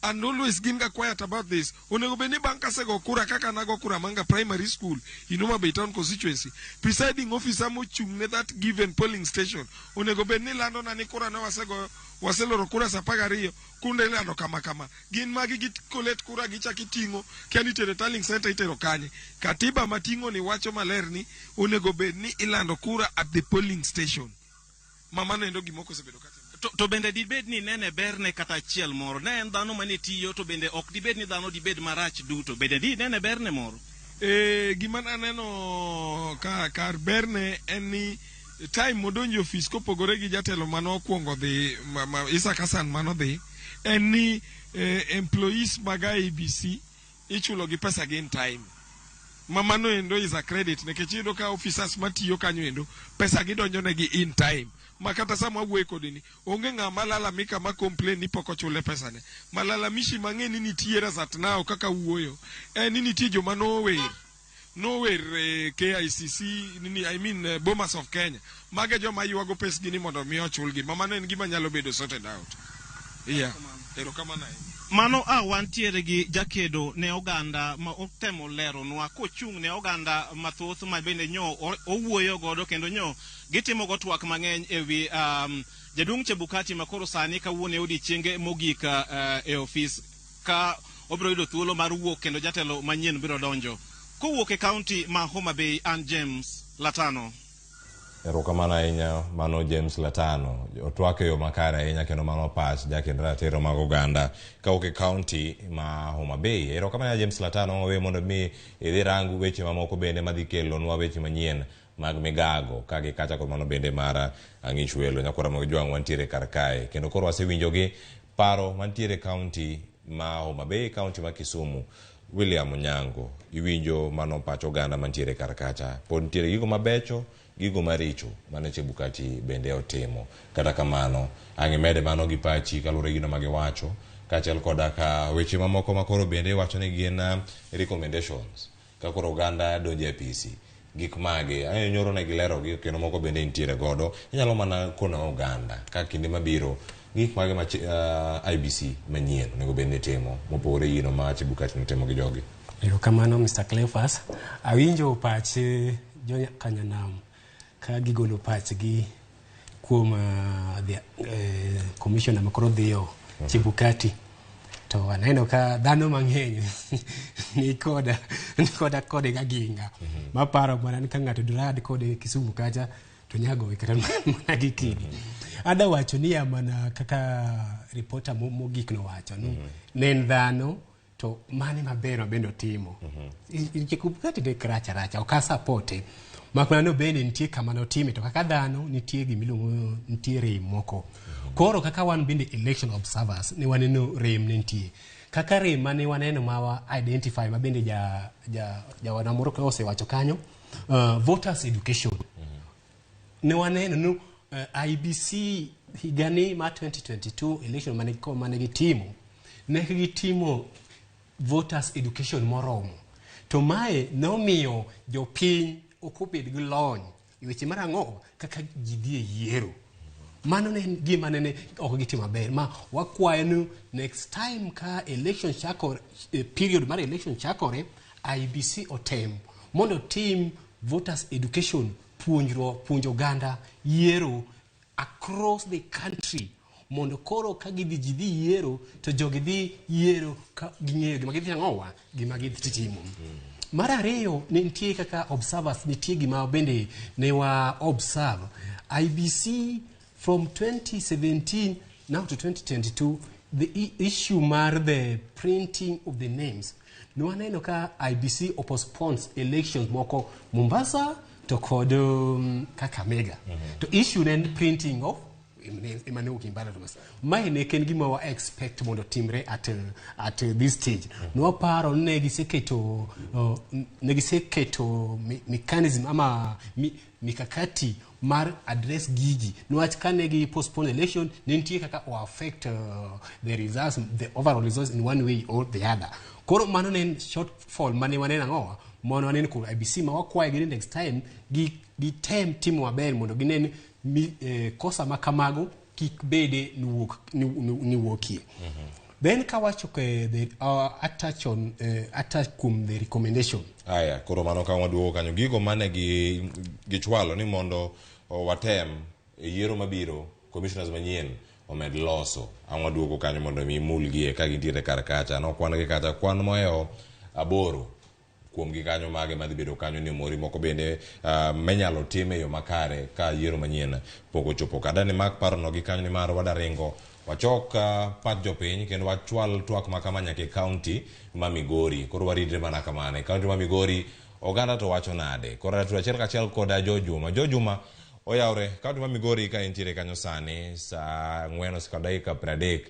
and always gin ga quiet about this. Onego bed ni bang' kasego kura kaka nago kura manga primary school in Homa Bay Town constituency, presiding officer mochung' ne that given polling station onego bed ni lando na ni kura ne wasego waseloro kura sa 12 kunde ilando kama kama. Gin magi gi collect kura gichak iting'o kia ni itero tallying center itero kanye. Katiba mating'o ni wacho maler ni onego bed ni ilando kura at the polling station. Ma mano endo gimoko osebedo katimore. To bende dibed ni nene berne kata achiel moro, ne en dhano mane tiyo, to bende ok dibed ni dhano dibed marach duto, bende di nene berne moro? Gima naneno ka kar berne en ni time modonjo e ofis kopogore gi jatelo mane okwongo dhi Isaac Hassan manodhi, en ni employees mag IEBC ichulo gi pesa gi in time. Ma mano endo is a credit nikech iyudo ka officers matiyo kanyo endo pesa gidonjo negi in time. Ma kata sama awuoyo kodi ni, onge ng'ama lalamika ma complain ni pok ochule pesane. Malalamishi mang'e ni nitiere as at now kaka wuoyo, en ni nitie joma nower. Nower KICC, nini, I mean Bomas of Kenya. Mage joma ywago pesgi ni mondo mi ochulgi. Ma mano en gima nyalo bedo sorted out. Yeah. Erokamano ahinya. Mano a wantiere gi jakedo ne oganda ma otemo leronwa kochung' ne oganda mathoth ma bende nyo owuoyo godo kendo nyo gitimo go twak mang'eny ewi jaduong' Chebukati ma koro sani kawuono e odiechienge mogik e ofis ka obiro yudo thuolo mar wuok kendo jatelo manyien biro donjo. Kowuok e kaunti ma Homa Bay, an James Latano. Erokamano ahinya mano James Latano. Otwak e yo makare ahinya kendo mano pach jakend ratiro mag oganda kawuok e kaunti ma Homa Bay. Erokamano ahinya James Latano wawe mondo mi idhi rang weche mamoko bende madhi kelonwa weche manyien mag migago ka gi kacha kod mano bende mar Ang'ich Welo. Nyakwara mag Jwang' wantiere kar kae kendo koro wasewinjogi paro mantiere e kaunti ma Homa Bay, kaunti ma Kisumu. William Onyango, iwinjo mano pach oganda mantiere kar kacha. Pod nitiere gigo mabecho, gigo maricho mane Chebukati bende otimo. Kata kamano, ang' imede mano gi pachi kaluwore gi gino ma giwacho, kaachiel koda ka weche mamoko ma koro bende iwacho ni gin recommendations ka koro oganda donjo e apisi gik mage ayo nyoro ne gilerogi kendo moko bende nitiere godo inyalo mana kono oganda ka kinde mabiro gik mage ma IEBC manyien onego bed ni timo mopogore gi gino ma Chebukati notimo gi jogi. Erokamano Mr. Cleophas. Awinjo pach jo Kanyanam ka gigolo pachgi kuom the commissioner makoro dhiyo Chebukati. To aneno ka dhano mang'eny ni koda kode gaginga. Maparo mana ni ka ng'ato dirad kode Kisumu kacha to nyagowe kata mana gi kidi. Ada wacho niya mana kaka reporter mogik nowacho ni ne en dhano to mane maber ma bende otimo. Chebukati ne rach aracha, ok asapote. Mak mana ni bende nitie kama notime to kaka dhano nitie gimiluongo nitie rem moko. Koro kaka wan bende election observers ne waneno rem ne nitie. Kaka rem mane waneno ma wa identify ma bende jawana moro ka osewacho kanyo, voters education. Ne waneno ni IEBC higani mar 2022 election mane gitimo, ne gitimo voters education moromo. To mae nomiyo jopiny ok obed gi lony e weche mar ang'o kaka ji dhi e yiero. Mano ne en gima nene ok gitimo maber. Ma wakwayo ni next time ka election chakore, period mar election chakore, IEBC otem mondo tim voters education, puonjruok, puonjo oganda yiero across the country mondo koro ka gidhi ji dhi yiero to jogi dhi yiero ka ging'eyo gima gidhi ang'owa gima gidhi timo. Mar ariyo ne nitie kaka observers nitie gima bende ne wa observe IEBC from 2017 now to 2022 the issue mar the printing of the names. Ne waneno ka IEBC postpones elections moko Mombasa to kod Kakamega. To issue ne en printing of ema ne wuok in ballot box. Mae ne en gima wa expect mondo timre at this stage. Ne waparo ni ne giseketo mechanism ama mikakati mar address gigi. Niwach kane gi postpone election, ne nitie kaka o affect the results, the overall results in one way or the other. Koro mano ne en shortfall mane waneno ang'owa, mano waneno kuom IEBC ma wakwayo gi ni next time gi tem timo maber mondo ginen kosa ma kamago kik bede ni wuokie. Then kawacho ke the attach on attach kuom the recommendation. Aya, koro mano ka waduogo kanyo gigo mane gi gichwalo ni mondo watem e yiero mabiro commissioners manyien omed loso. Ang' waduogo kanyo mondo mi mulgie ka gintiere kar kacha. Nokwan gi kacha kwan mohewo 8 kuom gi kanyo mage madhi bedo kanyo ni mori moko bende menyalo tim e yo makare ka yiero manyien pok ochopo. Kada ni mak parono gi kanyo ni mar wadaringo wachok pach jopiny kendo wachwal twak ma kama nyaka e kaunti ma Migori. Koro waridre mana kamano. E kaunti ma Migori oganda to wacho nade? Koro atudo achiel kachiel koda Jojuma. Jojuma oyawre kaunti ma Migori ka entiere kanyo sani saa 4:30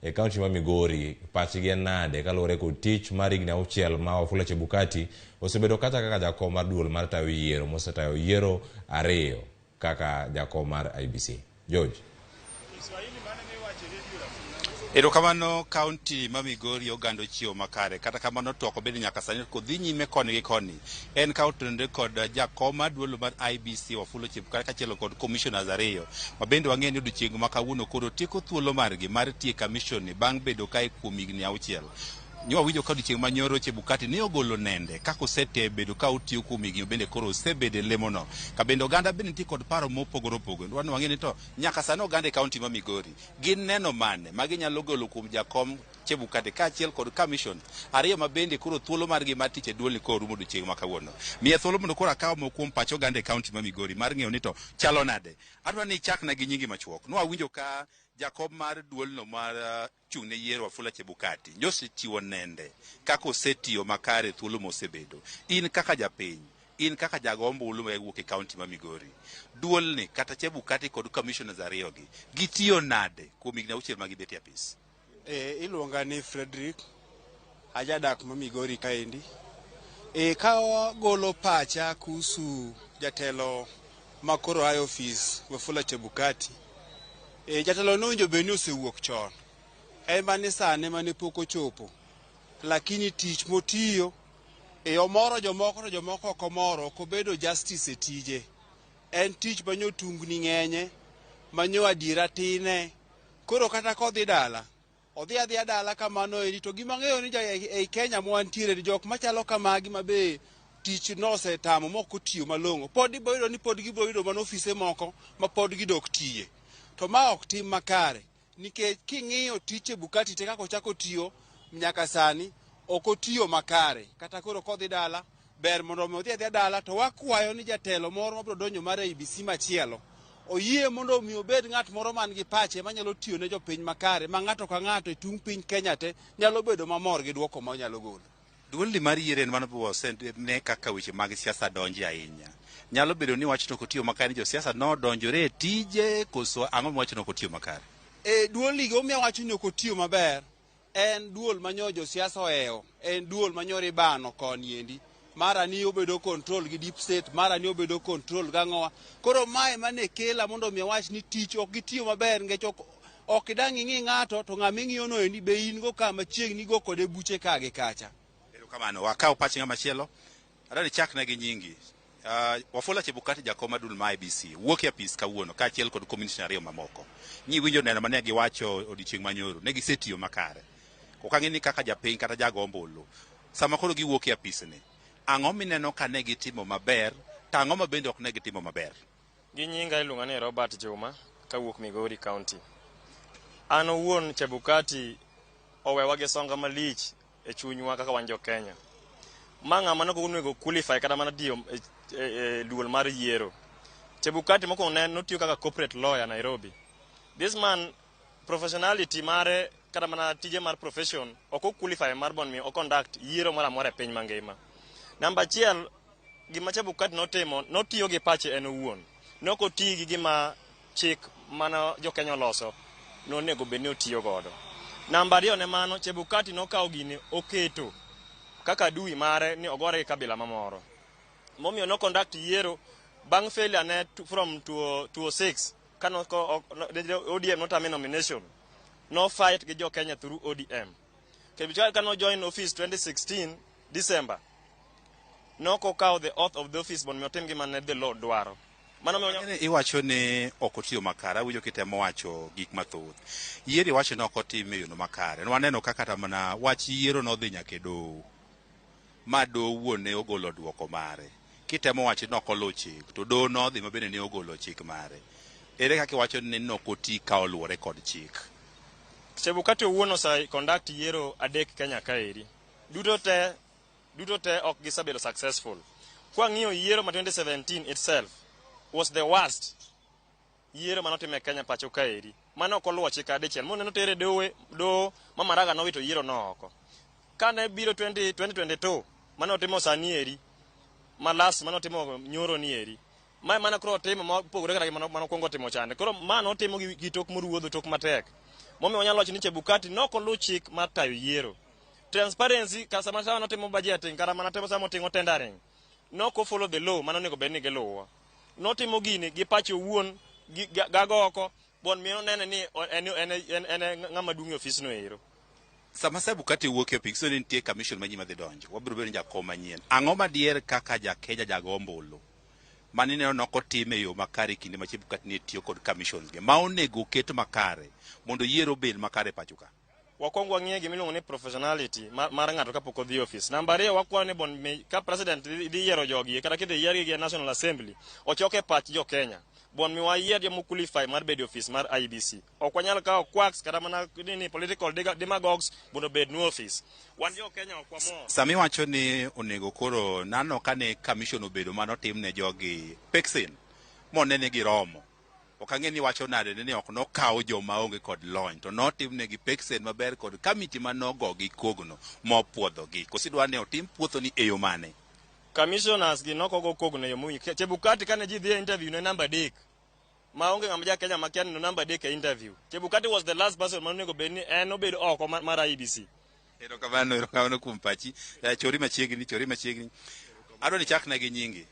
e kaunti ma Migori pachgi en nade kaluwore kod tich mar higni 6 ma Wafula Chebukati osebedo kata kaka jakom mar duol mar tayo yiero mosetayo yiero 2 kaka jakom mar IEBC. George. Erokamano kaunti ma Migori oganda ochiewo makare kata kamano to ok obedo nyaka sani kodhi nyime koni gi koni en ka otenore kod jakom mar duol mar IEBC Wafula Chebukati kaachiel kod commissioners ariyo ma bende wang'eyo ni odiochieng' ma kawuono koro tieko thuolo margi mar tiyo e commission ni bang' bedo kae kuom higni auchiel. Nyo wawinjo ka odiochieng' ma nyoro Chebukati ne ogolo nende kaka osebedo ka otiyo kuom higni bende koro osebedo e lemono. Ka bende oganda bende nitie kod paro mopogore opogore. Wan wang'eyo ni to nyaka sani oganda e kaunti ma Migori gin neno mane ma ginyalo golo kuom jakom Chebukati kaachiel kod commission ariyo ma bende koro thuolo margi mar tich e duolni koro rumo odiochieng' ma kawuono. Miya thuolo mondo koro akaw moko kuom pach oganda e kaunti ma Migori mar ng'eyo ni to chalo nade. Adwa ni ichakna gi nyingi machuok. Nwawinjo ka jakom mar duolno mar chung' ne yiero Wafula Chebukati nyosechiwo nende kaka osetiyo makare thuolo mosebedo. In kaka japiny, in kaka jago ombulu mawuok e kaunti ma Migori, duolni kata Chebukati kod commissioners ariyogi gitiyo nade kuom higni auchiel ma gibet e apis? Iluonga ni Frederick, ajadak ma Migori kaendi. Ka wagolo pacha kuhusu jatelo ma koro ae ofis Wafula Chebukati, jatelo nowinjo bed ni osewuok chon. En ni sane mane pok ochopo, lakini tich motiyo omoro jomoko to jomoko ok omoro, ok obedo justice e tije. En tich manyo tungni ng'enye, manyo adiera tine. Koro kata kodhi dala, odhi adhiya dala kamano eri to gima ang'eyo ni ei Kenya mwantiere ni jok machalo kamagi ma be tich nosetamo mok otiyo malong'o pod ibiro yudo ni pod gibiro yudo mana ofise moko ma pod gidok tiye. To ma ok tim makare nikech king'iyo tich Chebukati te kaka ochako tiyo nyaka sani ok otiyo makare. Kata koro kodhi dala ber mondo mi odhi adhiya dala to wakwayo ni jatelo moro mabiro donjo mar IEBC machielo oyie mondo mi obed ng'at moro man gi pache manyalo tiyo ne jopiny makare ma ng'ato ka ng'ato e tung' piny Kenya te nyalo bedo mamor gi duoko ma onyalo golo. Duolni mar yiero en mano ne kaka weche mag siasa donje ahinya. Nyalo bedo ni wachno ok otiyo makare ni josiasa nodonjore e tije koso ang'o miwacho ni ok otiyo makare? Duolni gimomiyo awacho ni ok otiyo maber en duol manyo josiasa ohewo, en duol manyoro ibano koni endi. Mara ni obedo control gi deep state, mara ni obedo control gang'owa. Koro mae mane kela mondo mi awach ni tich ok gitiyo maber nikech ok idang' ing'i ng'ato to ng'ama ing'iyo no endi be in go ka machiegni go kode buche ka gi kacha. Erokamano, wakaw pach ng'ama chielo. Adwa ni ichakna gi nyingi. Wafula Chebukati jakom mar duol mar IEBC wuok e apis kawuono kaachiel kod commissioner ariyo mamoko. Nyiwinjo neno mane giwacho odiochieng' manyoro, ne gisetiyo makare. Ok ang'e ni kaka japiny kata jago ombulu, sama koro giwuok e apisni, ang'o mineno ka ne gitimo maber to ang'o ma bende ok ne gitimo maber? Gi nyinga iluonga ni Robert Juma kawuok Migori County. An owuon Chebukati owewa gi songa malich e chunywa kaka wan jo Kenya. Ma ng'ama nok onego qualify kata mana tiyo e duol mar yiero. Chebukati mokwongo ne notiyo kaka corporate lawyer Nairobi. This man professionality mare kata mana tije mar profession ok o qualify mar mondo mi o conduct yiero moro amora e piny mangima. Namba achiel, gima Chebukati notimo, notiyo gi pache en owuon. Ne ok oti gi gima chik mane jo Kenya oloso nonego bed ni otiyo godo. Namba ariyo ne mano, Chebukati nokawo gini oketo kaka adui mare ni ogore gi kabila mamoro. Momiyo no conduct yiero bang' failure ne from 2006 kano ODM notame nomination. No fight gi jo Kenya through ODM. Chebukati kano join office 2016 December, nok okawo the oath of the office mondo mi otim gima ne the law dwaro. Mano miyo Iwacho ni ok otiyo makare, awinjo kitemo wacho gik mathoth. Yiero iwacho ni ok otim e yono makare. Waneno ka kata mana wach yiero nodhi nyaka e doho. Ma doho wuon ne ogolo duoko mare. Kitemo wacho ni ok oluw chik, to doho nodhi ma bende ne ogolo chik mare. Ere kaka iwacho ni nok oti ka oluwore kod chik? Chebukati owuon ose conduct yiero adek Kenya kaeri. Duto te ok gisebedo successful. Kwang'iyo yiero ma 2017 itself was the worst yiero manotim e Kenya pacho kaeri. Mane ok oluwo chik dichiel. Moneno tere doho ma Maraga nowito yiero no oko. Kane biro 20, 2022 mane otimo sani eri ma last mane otimo nyoro ni eri. Mae mana koro otimo mopogore kata gi mane okwongo timo chande. Koro ma notimo gi tok moruodho tok matek. Momiyo wanyalo wacho ni Chebukati nok oluw chik mar tayo yiero. Transparency ka sama sama notimo budgeting kata mana timo sama otimo tendering. Nok o follow the law mane onego bed ni giluwo. Notimo gini gi pache owuon. Gago oko bon miyo nene ni en en en en ng'ama duong' e ofisno ero. Sama Chebukati wuok e ofis, ni nitie commission manyien madhi donjo. Wabiro bedo ni jakom manyien. Ang'o madier kaka ja Kenya jago ombulu? Mani neno nok otim e yo makare e kinde ma Chebukati ne tiyo kod commissions ge. Ma onego oket makare mondo yiero obed makare e pacho ka. Wakwongo wang'iye gima iluongo ni professionality mar, mar ng'ato kapok odhi e ofis. Namba ariyo, wakwayo ni bon mi ka president dhi dhi yiero jogi kata kidhi yiergi e National Assembly, ochok e pach jo Kenya. Bon mi wayier joma qualify mar bedo e ofis mar IEBC. Ok wanyal kawo quacks kata mana nini political demagogues mondo obed nu ofis. Wan jo Kenya ok wamor. Sama iwacho ni onego koro nano kane commission obedo manotim ne jogi peksen monene giromo. Ok ang'e ni wacho nade ni ok nokaw joma onge kod lony to notimnegi peksen maber kod kamiti manogogi kogno mopuodhogi. Koso idwa ni otim puotho ni e yo mane? Commissioners gi nokogo kogno e yo mowinjore. Chebukati kane ji dhi e interview ne namba 3. Ma onge ng'ama ja Kenya makia ni no namba 3 e interview. Chebukati was the last person manonego bed ni en obed oko mar IEBC. Erokamano, erokamano kuom pachi. Chori machiegni, chori machiegni. Adwa ni chakna gi nyingi.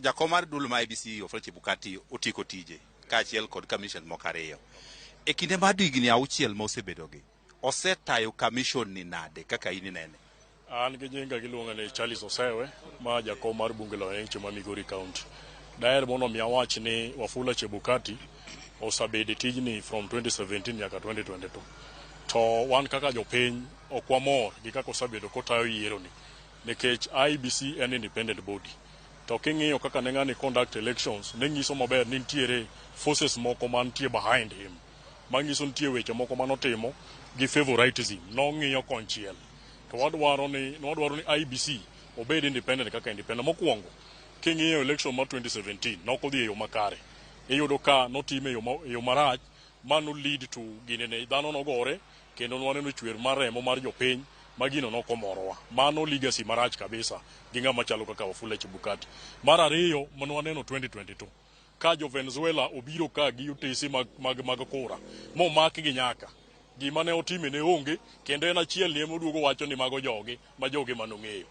Jakom mar duol ma IEBC Wafula Chebukati otieko tije kaachiel kod commission moko ariyo. E kinde mar higni 6 ma osebedogi, osetayo commission ni nade kaka in inene? An gi nyinga giluonga ni Charles Osewe, ma jakom mar bunge la wananchi ma Migori County. Daher mondo mi awach ni Wafula Chebukati osebedo e tijni from 2017 nyaka 2022. To wan kaka jopiny ok wamor gi kaka osebedo kotayo yiero ni nikech IEBC en independent body. To king'iyo kaka ne ng'ani conduct elections, ne nyiso maber ni nitiere forces moko mantie behind him. Manyiso nitie weche moko manotimo gi favoritism, nong'iyo konchiel. To wadwaro ni IEBC obed independent kaka independent. Mokwongo, king'iyo election mar 2017, nok odhi e yo makare. Iyudo ka notime e yo marach, mano lead to ginene dhano nogore, kendo nwaneno chwer mar remo mar jopiny, ma gino nokomorowa. Mano legacy marach kabisa gi ng'ama chalo kaka Wafula Chebukati. Mar ariyo, manwaneno 2022, ka jo Venezuela obiro ka gi otese mag kura, momakgi nyaka. Gima ne otime ne onge, kendo en achiel ni ema oduogo wacho ni mago jogi, ma jogi manong'eyo.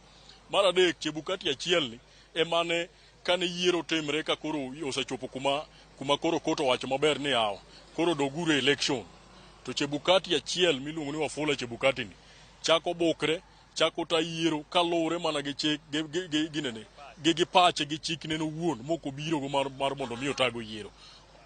Mar adek, Chebukati achiel ni emane kane yiero timre ka koro osechopo kuma koro kot owacho maber ni yawa, koro doguru e election. To Chebukati achiel miluongo ni Wafula Chebukati ni chako bukre, chako ta yiero kaluwore mana gi chik gi ginene gi pache gi chikne owuon mok obiro go mar mondo mi otago yiero.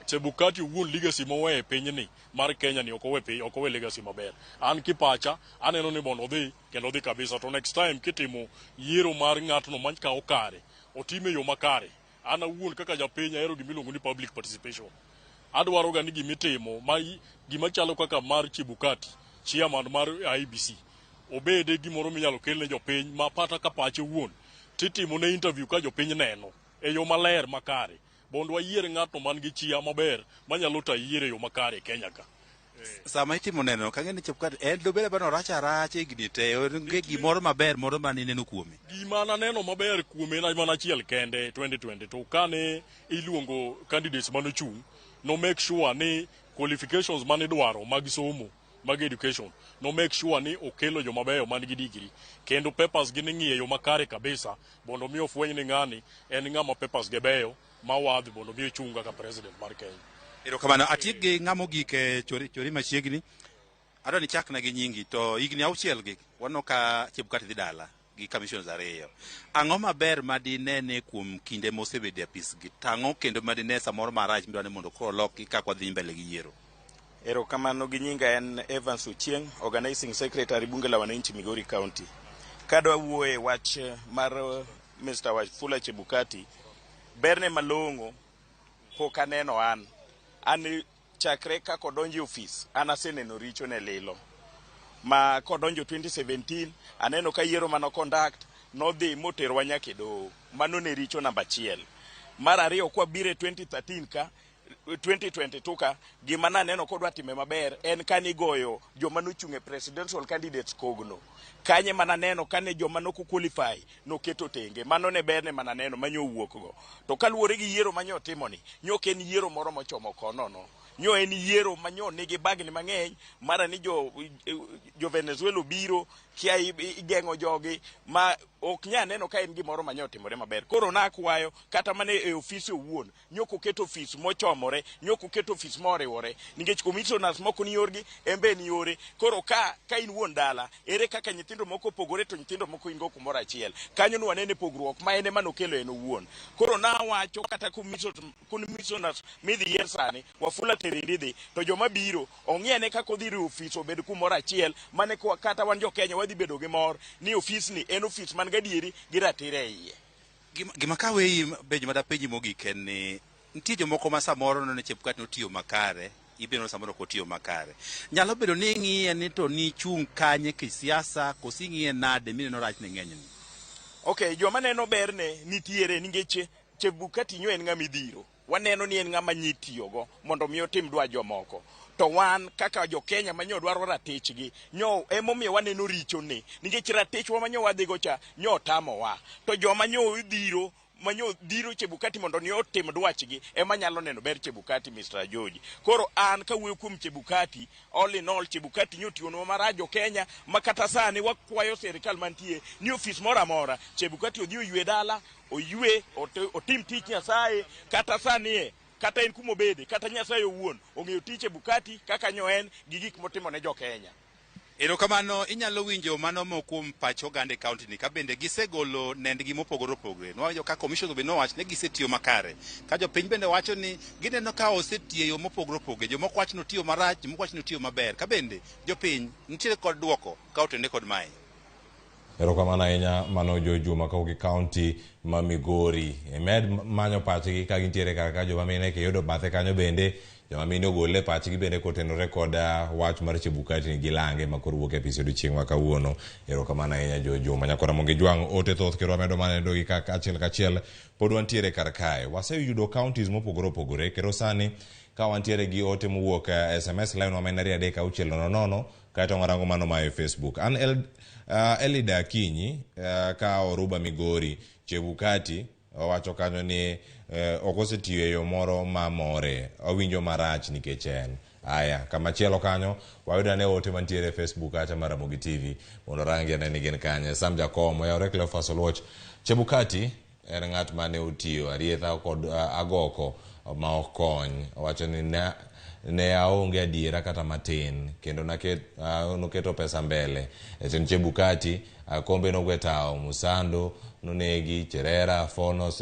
Chebukati owuon legacy moweyo e pinyni mar Kenya ni ok owe piny, ok owe legacy maber. An kipacha aneno ni mondo odhi kendo odhi kabisa. To next time kitimo yiero mar ng'atno makawo kare, otime e yo makare. An awuon kaka japiny ahero gima iluongo ni public participation. Adwaro ga ni gimitimo ma gima chalo kaka mar Chebukati, chairman mar IEBC, obede gimoro minyalo kel ne jopiny ma pata ka pache owuon titimo ne interview ka jopiny neno e yo maler makare. Mondo wayier ng'atno man gi chia maber manyalo tayo yiero e yo makare e Kenya ka. Sama itimo neno, kang'e ni Chebukati en dobed abeda norach aracha higni te, onge gimoro maber moro mane ineno kuome. Gima naneno maber kuome en mana achiel kende 2022 kane iluongo candidates manochung' no make sure ni qualifications manidwaro mag somo mag education no make sure ni okelo joma beyo man gi degree kendo papers gi ning'iyo e yo makare kabisa mondo mi ofweny ni ng'ani en ng'ama papers ge beyo ma wadhi mondo mi ochung' kaka president mar Kenya. Erokamano. Atiek gi ng'ama ogik e chori machiegni. Adwa ni chakna gi nyingi to higni 6 gi waneno ka Chebukati dhi dala gi commissions 2. Ang'o maber ma dinene kuom kinde mosebedo e apis gi? Tang'o kendo ma dine samoro marach midwa ni mondo koro oloki kaka wadhi mbele gi yiero? Erokamano gi nyinga en Evans Ochieng, Organizing Secretary Bunge la Wananchi Migori County. Kadwa wuoye wach mar Mr. Wafula Chebukati, berne malong'o pok aneno an. An chakre kaka odonjo e ofis, an aseneno richo ne lilo. Ma kodonjo 2017, aneno ka yiero mano conduct nodhi moterowa nyaka e doho. Mano ne richo namba 1. Mar ariyo, kwabiro e 2013 ka 2022 ka, gima naneno kodwa time maber en kanigoyo joma nochung' e presidential candidates kogno. Kanye mananeno kane joma nok qualify noketo tenge. Mano ne berne mananeno manyo owuok go. To kaluwore gi yiero manyo otimoni, nyo ok en yiero moro mochomo kono no. Nyo en yiero manyo nigi bagni mang'eny, mara ni jo Venezuela obiro, kia igeng'o jogi, ma Ok nya neno ka en gimoro ma nyotimore maber. Koro nakwayo kata mana e ofise owuon, nyok oket ofis mochomore, nyok oket ofis moriwore, nikech commissioners moko ni yorgi, en be ni yore. Koro ka ka in wuon dala, ere kaka nyithindo moko opogore to nyithindo moko in go kumoro achiel? Kanyo nwanene pogruok ma en ema nokelo en owuon. Koro nawacho kata commissioners midhi yier sani, Wafula Terindi dhi, to joma biro ong'i ane kaka odhi riwo ofis obed kumoro achiel, mane kata wan jo Kenya wadhi bedo gi mor ni ofisni en ofis man gadieri gi ratiro e iye. Gima kaweyi penjo madapenji mogik en ni nitie jomoko ma samoro neno ni Chebukati notiyo makare, ibiro samoro ok otiyo makare. Nyalo bedo ni ing'iye ni to nichung' kanye kisiasa, koso ing'iye nade mineno rachne ng'eny ni? Okay, joma neno berne nitiere nikech Chebukati nyo en ng'ama idhiro. Waneno ni en ng'ama nyitiyogo mondo mi otim dwach jomoko. To wan kaka jo Kenya ma nyo dwaro ratichgi, nyo emomiyo waneno richone, nikech ratichwa ma nyo wadhigo cha nyo otamowa. To joma nyo dhiro, ma nyo dhiro Chebukati mondo ni otim dwachgi ema nyalo neno ber Chebukati, Mr. George. Koro an kawuoyo kuom Chebukati, all in all Chebukati nyo otiyonwa marach jo Kenya, ma kata sani wakwayo sirikal mantie ni ofis moro amora Chebukati odhi oywe dala, oywe, otim tich Nyasaye, kata sani e kata en kumobede, kata Nyasaye owuon ong'eyo tich Chebukati kaka nyo en gi gik motimo ne jo Kenya. Erokamano, inyalo winjo mano moko kuom pach oganda e kaunti ni ka bende gisegolo nendgi mopogore opogore. Nwawinjo ka commission bende nowacho ni gisetiyo makare. Ka jopiny bende wacho ni gineno ka osetiyo e yo mopogore opogore. Jomoko wacho ni otiyo marach, jomoko wacho ni otiyo maber. Ka bende jopiny nitiere kod duoko ka otende kod mae. Erokamano ahinya mano jo Juma kawuok e kaunti ma Migori. Imed manyo pachgi ka gintiere kar ka joma mine kiyudo bathe kanyo bende joma mine ogole pachgi bende kotenore kod wach mar Chebukati ni gilange ma koro wuok e apis odiochieng' ma kawuono. Erokamano ahinya jo Juma. Nyakora mondo gijwang' ote thoth kendo wamedo mana neno gi kaka achiel kachiel pod wantiere kar kae. Waseyudo counties mopogore opogore kendo sani ka wantiere gi ote mowuok SMS line wa ma en 2 3 6 0 0 kaeto warango mano ma e Facebook. An Elida Akinyi ka Oruba Migori, Chebukati owacho kanyo ni ok osetiyo e yo moro ma more, owinjo marach nikech en. Aya, kamachielo kanyo wayudo ane ote mantiere e Facebook kacha mar Ramogi TV mondo rangi ane ni gin kanye. Sam Jakom oyawore Cleophas Oluoch. Chebukati en ng'at mane otiyo arietha kod agoko ma ok kony. Owacho ni ne aonge adiera kata matin kendo noketo pesa mbele. Jatend Chebukati kombe nogwe tawo, Musando nonegi, Cherera, Fono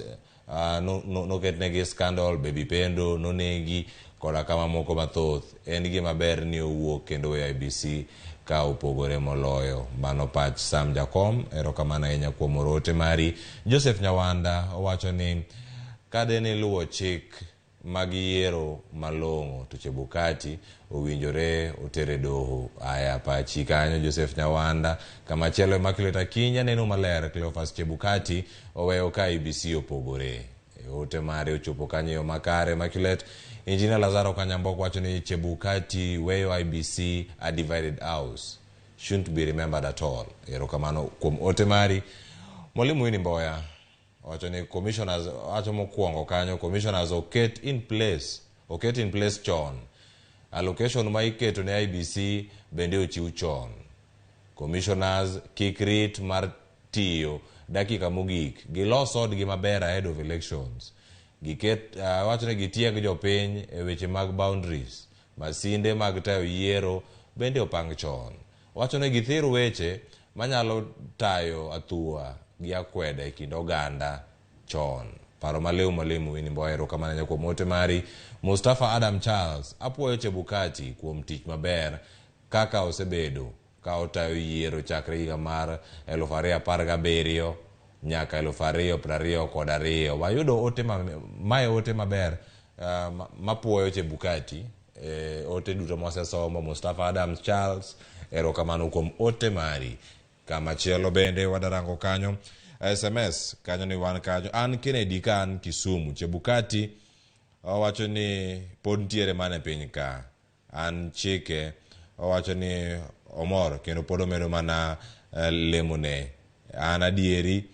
noketnegi scandal, Baby Pendo nonegi koda kama moko mathoth. En gima ber ni owuok kendo weyo IEBC ka opogore moloyo. Mano pach Sam Jakom, erokamano ahinya kuom oro ote mari. Joseph Nyawanda owacho ni kadeni luwo chik mag yiero malong'o to Chebukati owinjore otere doho. Aya pachi kanyo Joseph Nyawanda. Kamachielo Immaculate Akinyi neno maler Cleophas Chebukati oweyo ka IEBC opogore. E ote mare ochopo kanyo e yo makare. Immaculate Engineer Lazaro Kanyambok wacho ni Chebukati weyo IEBC a divided house shouldn't be remembered at all. Erokamano kuom ote mari. Mwalimu Winnie Mboya owacho ni commissioners, wacho mokwongo kanyo commissioners oket in place chon. Allocation ma iketo ne IEBC bende ochiw chon. Commissioners kik rit mar tiyo dakika mogik. Gilos odgi maber ahead of elections. Giket, wacho ni gitieg jopiny e weche mag boundaries. Masinde mag tayo yiero bende opang chon. Wacho ni githir weche manyalo tayo athua gi akweda e kind oganda chon. Paro maliw mwalimu Winnie Mboya, erokamano ahinya kuom ote mari. Mustafa Adam Charles, apuoyo Chebukati kuom tich maber kaka osebedo ka otayo yiero chakre higa mar 2017 nyaka 2022. Wayudo ote mae ote maber mapuoyo Chebukati. Ote duto mwasesomo. Mustafa Adam Charles, erokamano kuom ote mari. Kamachielo bende wadarango kanyo SMS kanyo ni wan kanyo. An Kennedy ka an Kisumu. Chebukati owacho ni pod nitiere mana e piny ka. An chike owacho ni omor kendo pod omedo mana lemone. An adieri,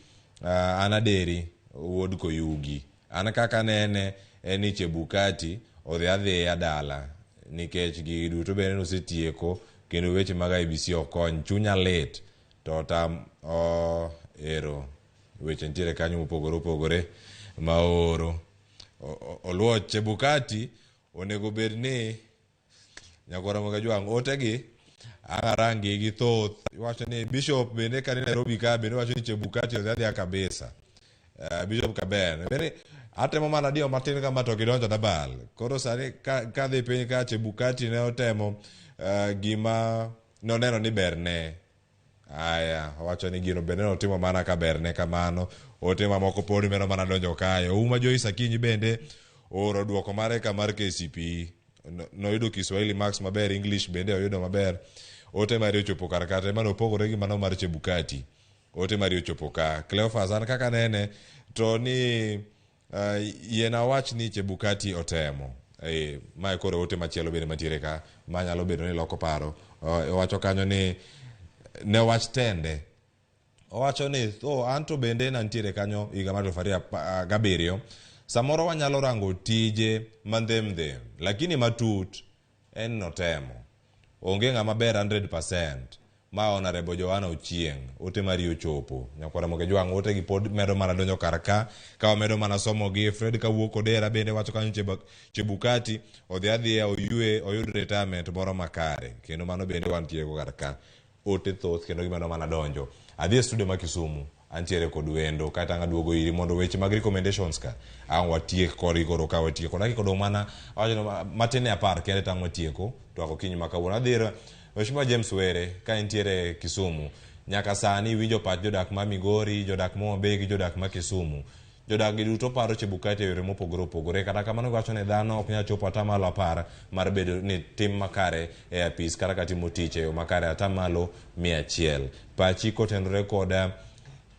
an aderi wuod Koyugi. An kaka nene en ni Chebukati odhi adhiya dala nikech gigi duto bende nosetieko kendo weche mag IEBC ok kony. Chunya lit to Ero weche nitiere kanyo mopogore opogore ma ooro. Oluoch Chebukati onego bed ni Nyakwar Ramogi Ajwang' otegi ang' arangi gi thoth. Iwacho ni Bishop bende kani Nairobi ka bende wacho ni Chebukati odhi adhiya kabisa. Bishop Kaben. Bende atemo mana diyo matin kama to gidonjo dabal. Koro sani kadhi piny ka Chebukati ne otemo gima noneno ni berne. Aya, owacho ni gino bende notimo mana ka berne kamano. Ote mamoko pod medo mana donjo kae. Ouma Joyce Akinyi bende ooro duoko mare ka mar KCPE. Noyudo Kiswahili marks maber, English bende oyudo maber. Ote mare ochopo kar kata mano opogore gi mano mar Chebukati. Ote mare ochopo ka. Cleophas an kaka nene to ni yiena awach ni Chebukati otemo. Mae koro ote machielo bende mantiere ka manyalo bedo ni loko paro. Owacho kanyo ni ne wach tende. Owacho ni oh, an to bende nantiere kanyo higa mar 2007. Samoro wanyalo rango tije mandhemdhem, lakini matut en notemo. Onge ng'ama ber 100%. Ma Honorable Joanna Ochieng', ote mari ochopo. Nyakwar Ramogi Ajwang', ote gi pod medo mana donjo kar ka, ka wamedo mana somo gi. Fred kawuok Odera bende wacho kanyo Chebukati odhi adhiya oyue oyud retirement moro makare. Kendo mano bende wantie go kar ka. Ote thoth kendo gimedo mana donjo. Adhi e studio ma Kisumu, antiere kod wendo, kaeto ang' aduogo iri mondo weche mag recommendations ka ang' watiek kodgi koro ka watieko. Dakika odong' mana, awacho ni matin ne 10 kende to ang' watieko twak okinyi ma kawuono. Adhi ir Mheshimiwa James Were ka entiere Kisumu. Nyaka sani iwinjo pach jodak ma Migori, jodak ma Homa Bay gi jodak ma Kisumu. Jodak gi duto paro Chebukati e yore mopogore opogore. Kata kamano giwacho ni dhano ok nyal chopo atamalo 10 mar bedo ni tim makare e apis kata ka timo tich e yo makare atamalo 100. Pachi kotenore kod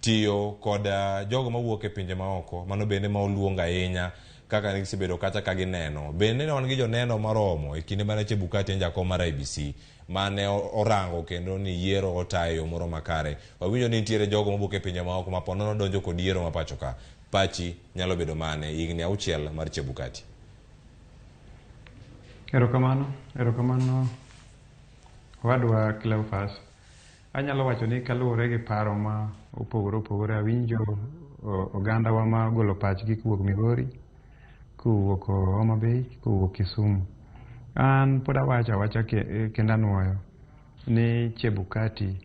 tiyo kod jogo mawuok e pinje maoko, mano bende ma oluong ahinya kaka ne gisebedo kacha ka gineno. Bende ne wan gi joneno moromo e kinde mane Chebukati en jakom mar IEBC mane orango kendo ni yiero otayo e yo moro makare. Wawinjo ni nitiere jogo mawuok e pinje maoko ma po nono donjo kod yiero ma pacho ka. Pachi nyalo bedo mane higni 6 mar Chebukati? Erokamano, erokamano owadwa Cleophas. Anyalo wacho ni kaluwore gi paro ma opogore opogore, awinjo ogandawa ma ogolo pachgi kowuok Migori, kowuok Homa Bay, kowuok Kisumu. An pod awacho awacha kendo anuoyo ni Chebukati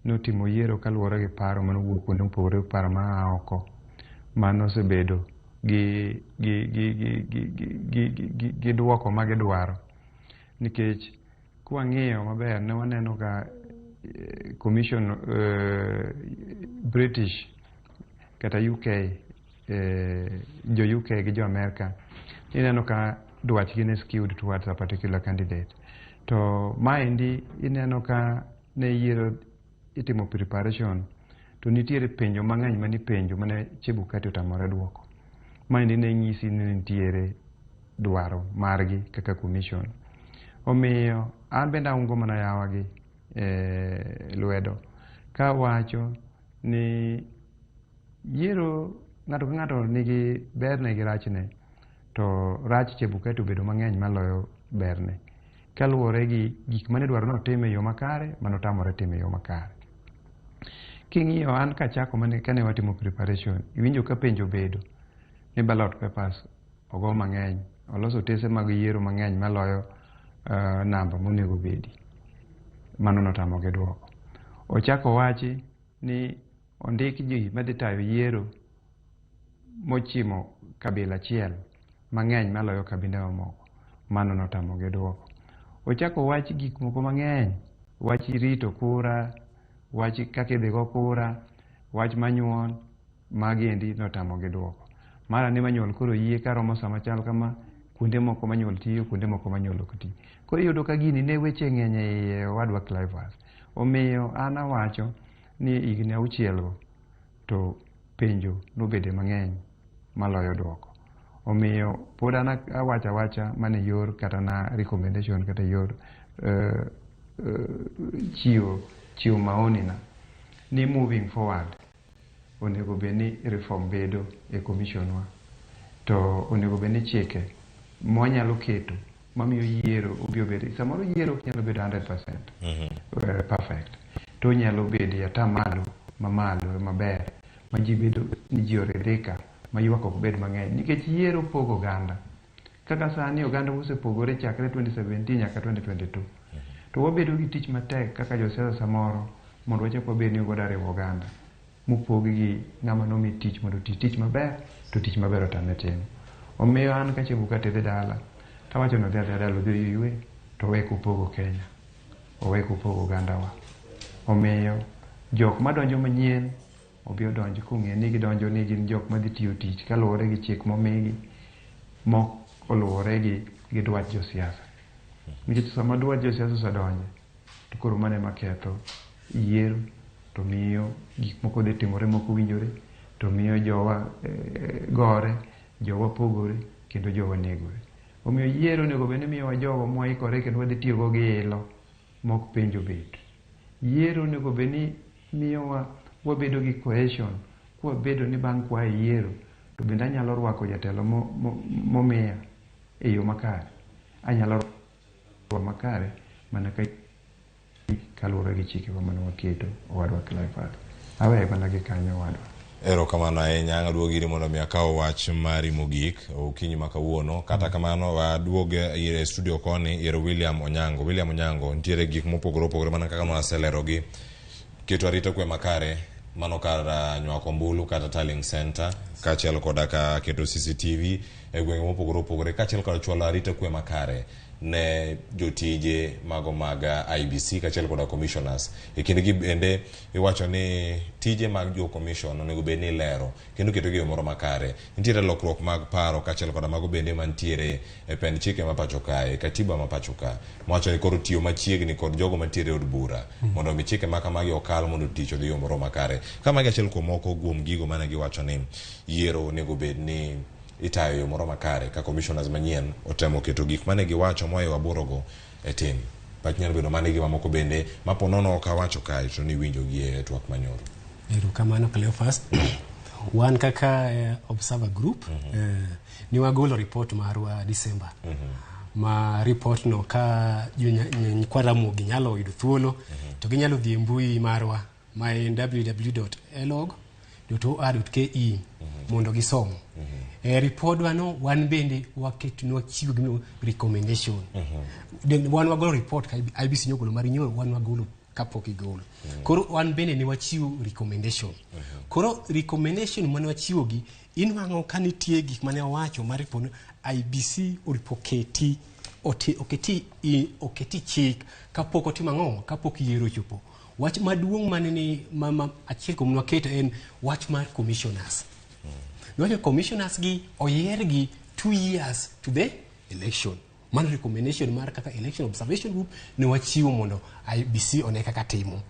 notimo yiero kaluwore gi paro manowuok kuonde mopogore, paro maa oko manosebedo gi duoko magidwaro. Nikech kwang'iyo maber ne waneno ka commission British kata UK, jo UK gi jo America, ineno ka dwachgi ne skewed towards a particular candidate. To maendi ineno ka ne yiero itimo preparation to nitiere penjo mang'eny manipenjo mane Chebukati otamore duoko. Maendi ne nyisi ni nitiere dwaro margi kaka commission. Omiyo an bende aungo mana yawagi lwedo kawacho ni yiero ng'ato ka ng'ato nigi berne gi rachne, to rach Chebukati obedo mang'eny maloyo berne kaluwore gi gik mane dwaro ni otim e yo makare manotamore timo e yo makare. King'iyo an kachako mane kane watimo preparation, iwinjo ka penjo obedo ni ballot papers ogo mang'eny, oloso otese mag yiero mang'eny maloyo namba monego bedi. Mano notamogi duoko. Ochako wachi ni ondik ji madhi tayo yiero mochimo kabila achiel mang'eny maloyo kabinde mamoko. Mano notamogi duoko. Ochako wach gik moko mang'eny, wach rito kura, wach kaka idhi go kura, wach manyuol, magi endi notamogi duoko. Mara ni manyuol koro yie karomo sama chal kama, kuonde moko manyuol tiyo, kuonde moko manyuol ok ti. Koro iyudo ka gini ne weche ng'eny e iye owadwa Cleophas. Omiyo an awacho ni higni 6 go to penjo nobede mang'eny maloyo duoko. Omiyo pod an awacho awacha mana e yor kata na recommendation kata yor chiwo maoni na ni moving forward onego bed ni reform bedo e commission wa, to onego bed ni chike mwanyalo keto mamiyo yiero obiro bedo, samoro yiero ok nyalo bedo 100% perfect, to onyalo bedo e atamalo mamalo maber ma ji bedo ni ji oridhika ma ywak ok bed mang'eny nikech yiero pogo oganda. Kaka sani oganda osepogore chakre 2017 nyaka 2022. To wabedo gi tich matek kaka josiasa samoro mondo wachak wabed ni wada riwo oganda mopog gi ng'ama nomi tich mondo oti tich maber to tich maber otame timo. Omiyo an ka Chebukati dhi dala tawacho ni odhi adhiya dala odhi oywe to owe kupogo Kenya, owe kupogo ogandawa. Omiyo jok madonjo manyien obi odonj kong'e ni gidonjo ni gin jok madhi tiyo tich kaluwore gi chik momigi mok oluwore gi dwach josiasa. Nikech sama dwach josiasa osedonje to koro mano ema ketho yiero to miyo gik moko dhi timore mok owinjore to miyo jowa gore, jowa pogore kendo jowa negore. Omiyo yiero onego bed ni miyowa jogo mwaikore kendo wadhi tiyogo gi ilo mok penjo bet. Yiero onego bed ni miyowa wabedo gi cohesion kwabedo ni bang' kwa e yiero to bende anyalo rwako jatelo momiya e yo makare. Anyalo rwako makare mana ka kaluwore gi chikewa mane waketo owadwa Cleophas. Aweye mana gi kanyo owadwa. Erokamano ahinya, aduogo iri mondo mi akaw wach mari mogik okinyi ma kawuono. Kata kamano waduog e studio koni ir William Onyango. William Onyango, nitiere gik mopogore opogore mana kaka nwaselerogi. Keto arita kwe makare mano kar nywako ombulu kata tallying center, kaachiel koda ka keto CCTV e gwenge mopogore opogore, kaachiel koda chwalo arita kwe makare ne jotije mago mag IEBC kaachiel koda commissioners. E kindegi bende iwacho ni tije mag jo commission onego bed ni ilero kendo iketogi e yo moro makare. Nitiere lokruok mag paro kaachiel koda mago bende mantiere e pend chike ma pacho kae, katiba ma pacho ka, mawacho ni koro tiyo machiegni kod jogo mantiere e od bura mondo mi chike ma kamagi okal mondo tich odhi e yo moro makare. Ka magi achiel kuom moko kuom gigo mane giwacho ni yiero onego bed ni itayo e yo moro makare ka commissioners manyien otemo keto gik mane giwacho mohewo aboro go e tim. Pach nyalo bedo mane gi mamoko bende ma po nono ok awacho kae to niwinjo gi e twak manyoro. Erokamano Cleophas. Wan kaka Observer Group ni wagolo report marwa December. Ma report no ka nyikwa Ramogi nyalo yudo thuolo to ginyalo dhi e mbui marwa ma en www.elog.or.ke mondo gisom. E ripodwa no wan bende waketo nwachiwo gimiluongo recommendation. Wan wagolo report ka IEBC nyogolo mar nyoro, wan wagolo kapok igolo. Koro wan bende ne wachiwo recommendation. Koro recommendation mane wachiwo gi inwang'o ka nitie gik mane wawacho mar report no, IEBC oripo keti oketi chik kapok otimo ang'o, kapok yiero ochopo. Wach maduong' mane ni ma achiel kuom nwaketo en wach mar commissioners. Niwacho commissioners gi oyiergi 2 years to the election. Mano recommendation mar kaka Election Observation Group ne wachiwo mondo IEBC one kaka timo.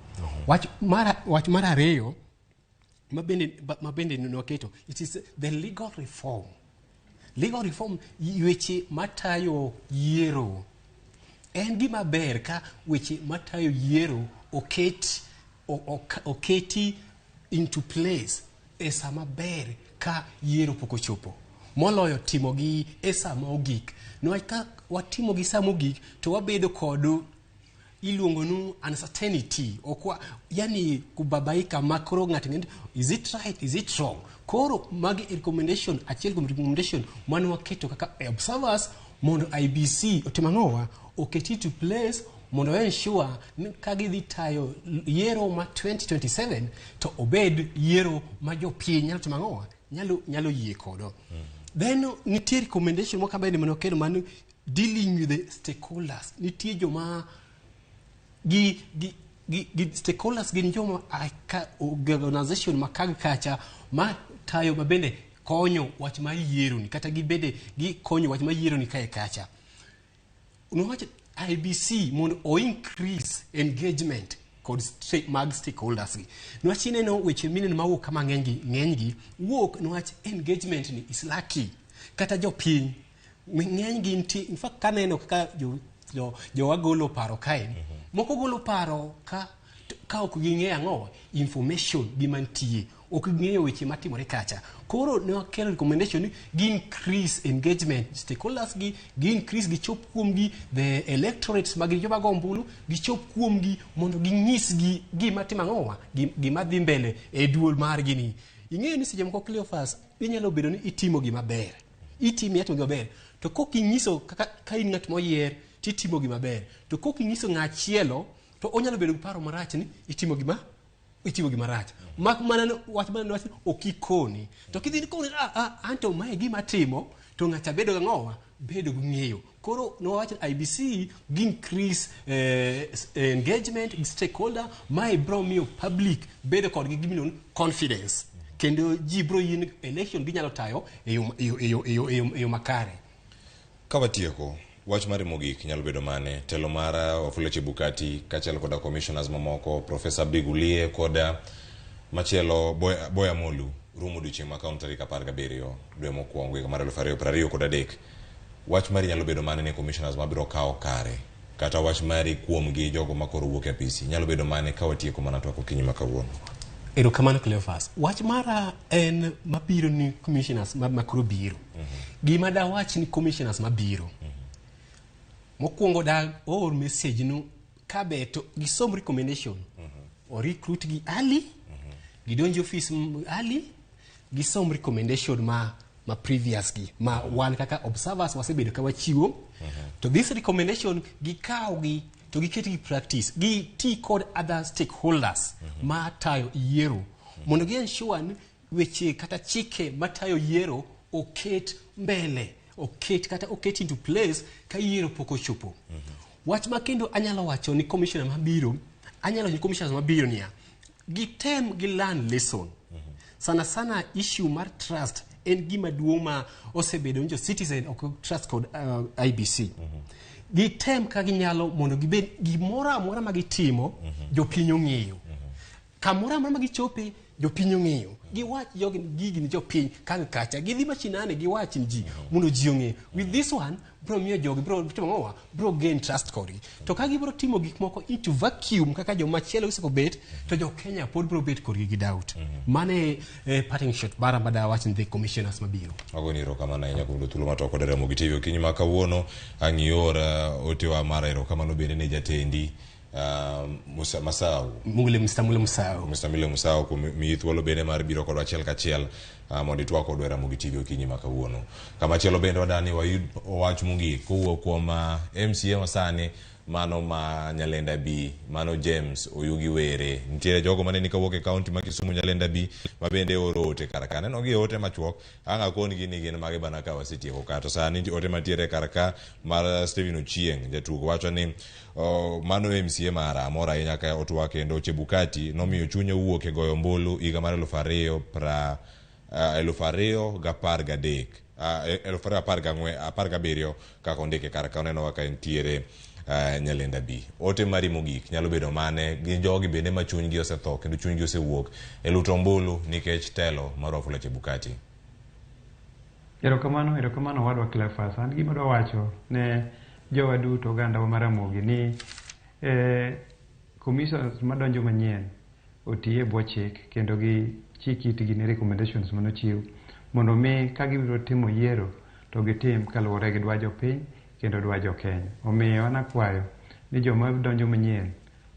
Wach mar ariyo ma bende nwaketo, it is the legal reform. Legal reform, weche matayo yiero. En gima ber ka weche matayo yiero oketi into place e sama ber ka yiero pok ochopo moloyo timogi e sama ogik, niwach ka watimogi sama ogik to wabedo kod iluongo nu uncertainty okwa, yani kubabaika ma koro ng'ato ng'e ni, is it right, is it wrong? Koro magi recommendation, achiel kuom recommendation mane waketo kaka observers mondo IEBC otim ang'owa, oketi to place mondo ensure ni ka gidhi tayo yiero ma 2027 to obed yiero ma jopiny nyalo timo ang'owa, nyalo yie kodo. Then nitie recommendation moko bende mane waketo man dealing with the stakeholders. Nitie joma gi stakeholders gin joma organization ma kag kacha ma tayo ma bende konyo wach mar yiero ni, kata gibende gikonyo wach mar yiero ni kae kacha. Niwach IEBC mondo o increase engagement kod mag stakeholders gi, niwach ineno weche mineno mawuok kama ng'eny gi wuok niwach engagement ni is lacking. Kata jopiny ng'eny gi nitie, in fact kaneno kaka jo jowa golo paro kae, moko golo paro ka ka ok ging'eyo ang'o information gima nitie ok ging'eyo weche matimore kacha koro ne wakelo recommendation ni gi increase engagement stakeholders gi gi increase gichop kuomgi the electorates mag joma go ombulu gichop kuomgi mondo ginyisgi gima timo ang'owa gima dhi mbele e duol margi ni ing'eyo ni seche moko Cleophas inyalo bedo ni itimo gima ber itimo itimo gima ber to kok inyiso kaka ka in ng'at moyier titimo gima ber to kok inyiso ng'achielo to onyalo bedo gi paro marach ni itimo gima itimo gima rach mak mana ni wach mana ni wach ni ok ikoni to kidhi nikoni ah, ah, anto mae gima atimo to ng'acha bedo gang'owa bedo gi ng'eyo koro nowacho ni IBC gi increase engagement gi stakeholder mae bro miyo public bedo kodgi gimiluongo ni confidence kendo ji bro yie ni election ginyalo tayo e yo, e yo, e yo, e yo, e yo, e yo makare Ka watieko, wach mari mogik nyalo bedo mane? Telo mar Wafula Chebukati kaachiel koda commissioners mamoko, Professor Abdi Gulie koda machielo Boya, Boya Molu rumo odiochieng' ma kawuono tarik 17 dwe mokwongo higa mar 2023. Wach mari nyalo bedo mane ne commissioners mabiro kawo kare? Kata wach mari kuomgi jogo ma koro wuok e apisi nyalo bedo mane ka watieko mana twak okinyi ma kawuono? Erokamano Cleophas. Wach mara en mabiro ni commissioners ma, ma koro biro. Gima dawach ni commissioners mabiro. Mokwongo da or message nu kabe to gisom recommendation. O recruit gi early, gidonj e office early, gisom recommendation ma previous gi ma wan kaka observers wasebedo ka wachiwo. To this recommendation gikaw gi to giket gi practice gi ti kod other stakeholders ma tayo yiero mondo gi ensure ni weche kata chike matayo yiero oket mbele oket kata oket into place ka yiero pok ochopo wach ma kendo anyalo wacho ni commissioner mabiro anyalo wacho ni commissioners mabiro niya gitem gi learn lesson sana sana issue mar trust en gima duong' ma osebedo ni jo citizen ok trust kod IBC gitem ka ginyalo mondo gibed gimoro amora ma gitimo jopiny ong'eyo kamoro amora ma gichope jopiny ong'eyo giwach jogi gigi ni jopiny kang kacha gidhi machinani giwach ni ji mondo ji ong'e with this one bro miyo jogi bro timo ang'owa bro gain trust kodgi to ka gibro timo gik moko into vacuum kaka jomachielo oseko bet to jo Kenya pod bro bet kodgi gi doubt mane parting shot mara madawach ni the commissioners mabiro Agoni erokamano ahinya kuom yudo thuolo mar twak kod Ramogi TV okinyi ma kawuono. Ang' ior otewa mar erokamano bende ne jatendi Musa Masau. Mule Mr. Mule Musau. Mr. Mule Musau kuom miyi thuolo bende mar biro kodwa achiel kachiel mondo itwak kodwa e Ramogi TV okinyi ma kawuono. Kamachielo bende wadani wayud wach mogik kowuok kuom MCA masani mano ma Nyalenda B, mano James Oyugi Were. Nitiere jogo mane ni kawuok e kaunti ma Kisumu Nyalenda B ma bende oro ote kar ka. Aneno gi ote machuok, ang' akon gi ni gin mage bana ka wasetieko ka. To sani ote mantiere kar ka mar Stephen Ochieng' jatugo wacho ni mano MCA mara amor ahinya ka otwak kendo Chebukati nomiyo chunye owuok e goyo ombulu higa mar 2013 2014 kaka ondike kar ka oneno kaka entiere Nyalenda B. Ote mari mogik nyalo bedo mane gi jogi bende ma chunygi osetho kendo chunygi osewuok e luto ombulu nikech telo mar Wafula Chebukati? Erokamano, erokamano owadwa Cleophas. An gima adwa wacho ne jowa duto ogandawa mar Ramogi ni commissioners madonjo manyien oti e bwo chik kendo gi chik itgi ne recommendations manochiw mondo mi ka gibiro timo yiero to gitim kaluwore gi dwa jopiny kendo dwa jo Kenya. Omiyo an akwayo ni joma donjo manyien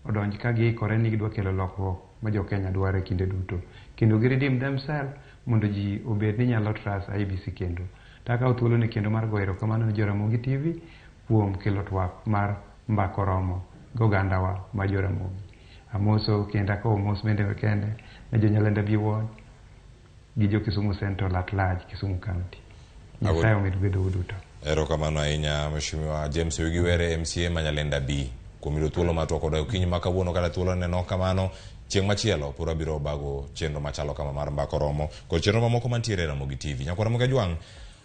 odonj ka giikore ni gidwa kelo lokruok ma jo Kenya dwaro e kinde duto kendo gi redeem themselves mondo ji obed ni nyalo trust IEBC kendo. To akawo thuolo ni kendo mar goyo erokamano ne jo Ramogi TV kuom kelo twak mar mbaka oromo gi ogandawa ma jo Ramogi. Amoso kendo akowo mos bende kende ne jo Nyalenda B Ward gi jo Kisumu Central at large, Kisumu County. Nyasaye omed gwedhou duto. Erokamano ahinya Mheshimiwa James Oyugi Were MCA ma Nyalenda B kuom yudo thuolo mar twak kodwa okinyi ma kawuono kata thuolo neno kamano chieng' machielo pod wabiro bago chenro machalo kama mar mbaka oromo kod chenro mamoko mantiere e Ramogi TV. Nyakwar Ramogi Ajwang'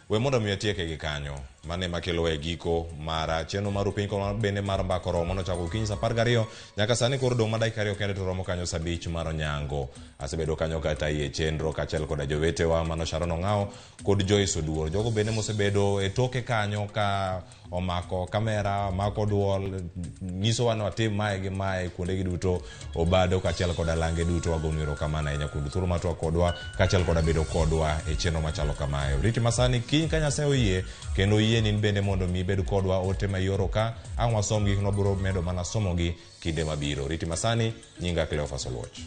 we mondo mi atieke gi kanyo. Mano ema kelowa e giko mar chenro mar upiny kod bende mar mbaka oromo nochako okinyi saa 12 nyaka sani koro dong' ma dakika 2 kende to romo kanyo saa 5 mar onyango. Asebedo kanyo kata iye chenro kaachiel koda jowetewa mano Sharon Ong'awo kod Joyce Oduor. Jogo bende mosebedo e toke kanyo ka omako kamera, omako duol, nyisowa ni watim mae gi mae kuondegi duto, Obado kaachiel koda lange duto wagonu erokamano ahinya kuom thuolo mar twak kodwa kaachiel koda bedo kodwa e chenro machalo kamae. Oriti masani kiny ka Nyasaye oyie kendo oyie ni in bende mondo mi ibed kodwa ote ma ioro ka ang' wasom gi wabiro medo mana somogi kinde mabiro. Oriti masani nyinga Cleophas Oluoch.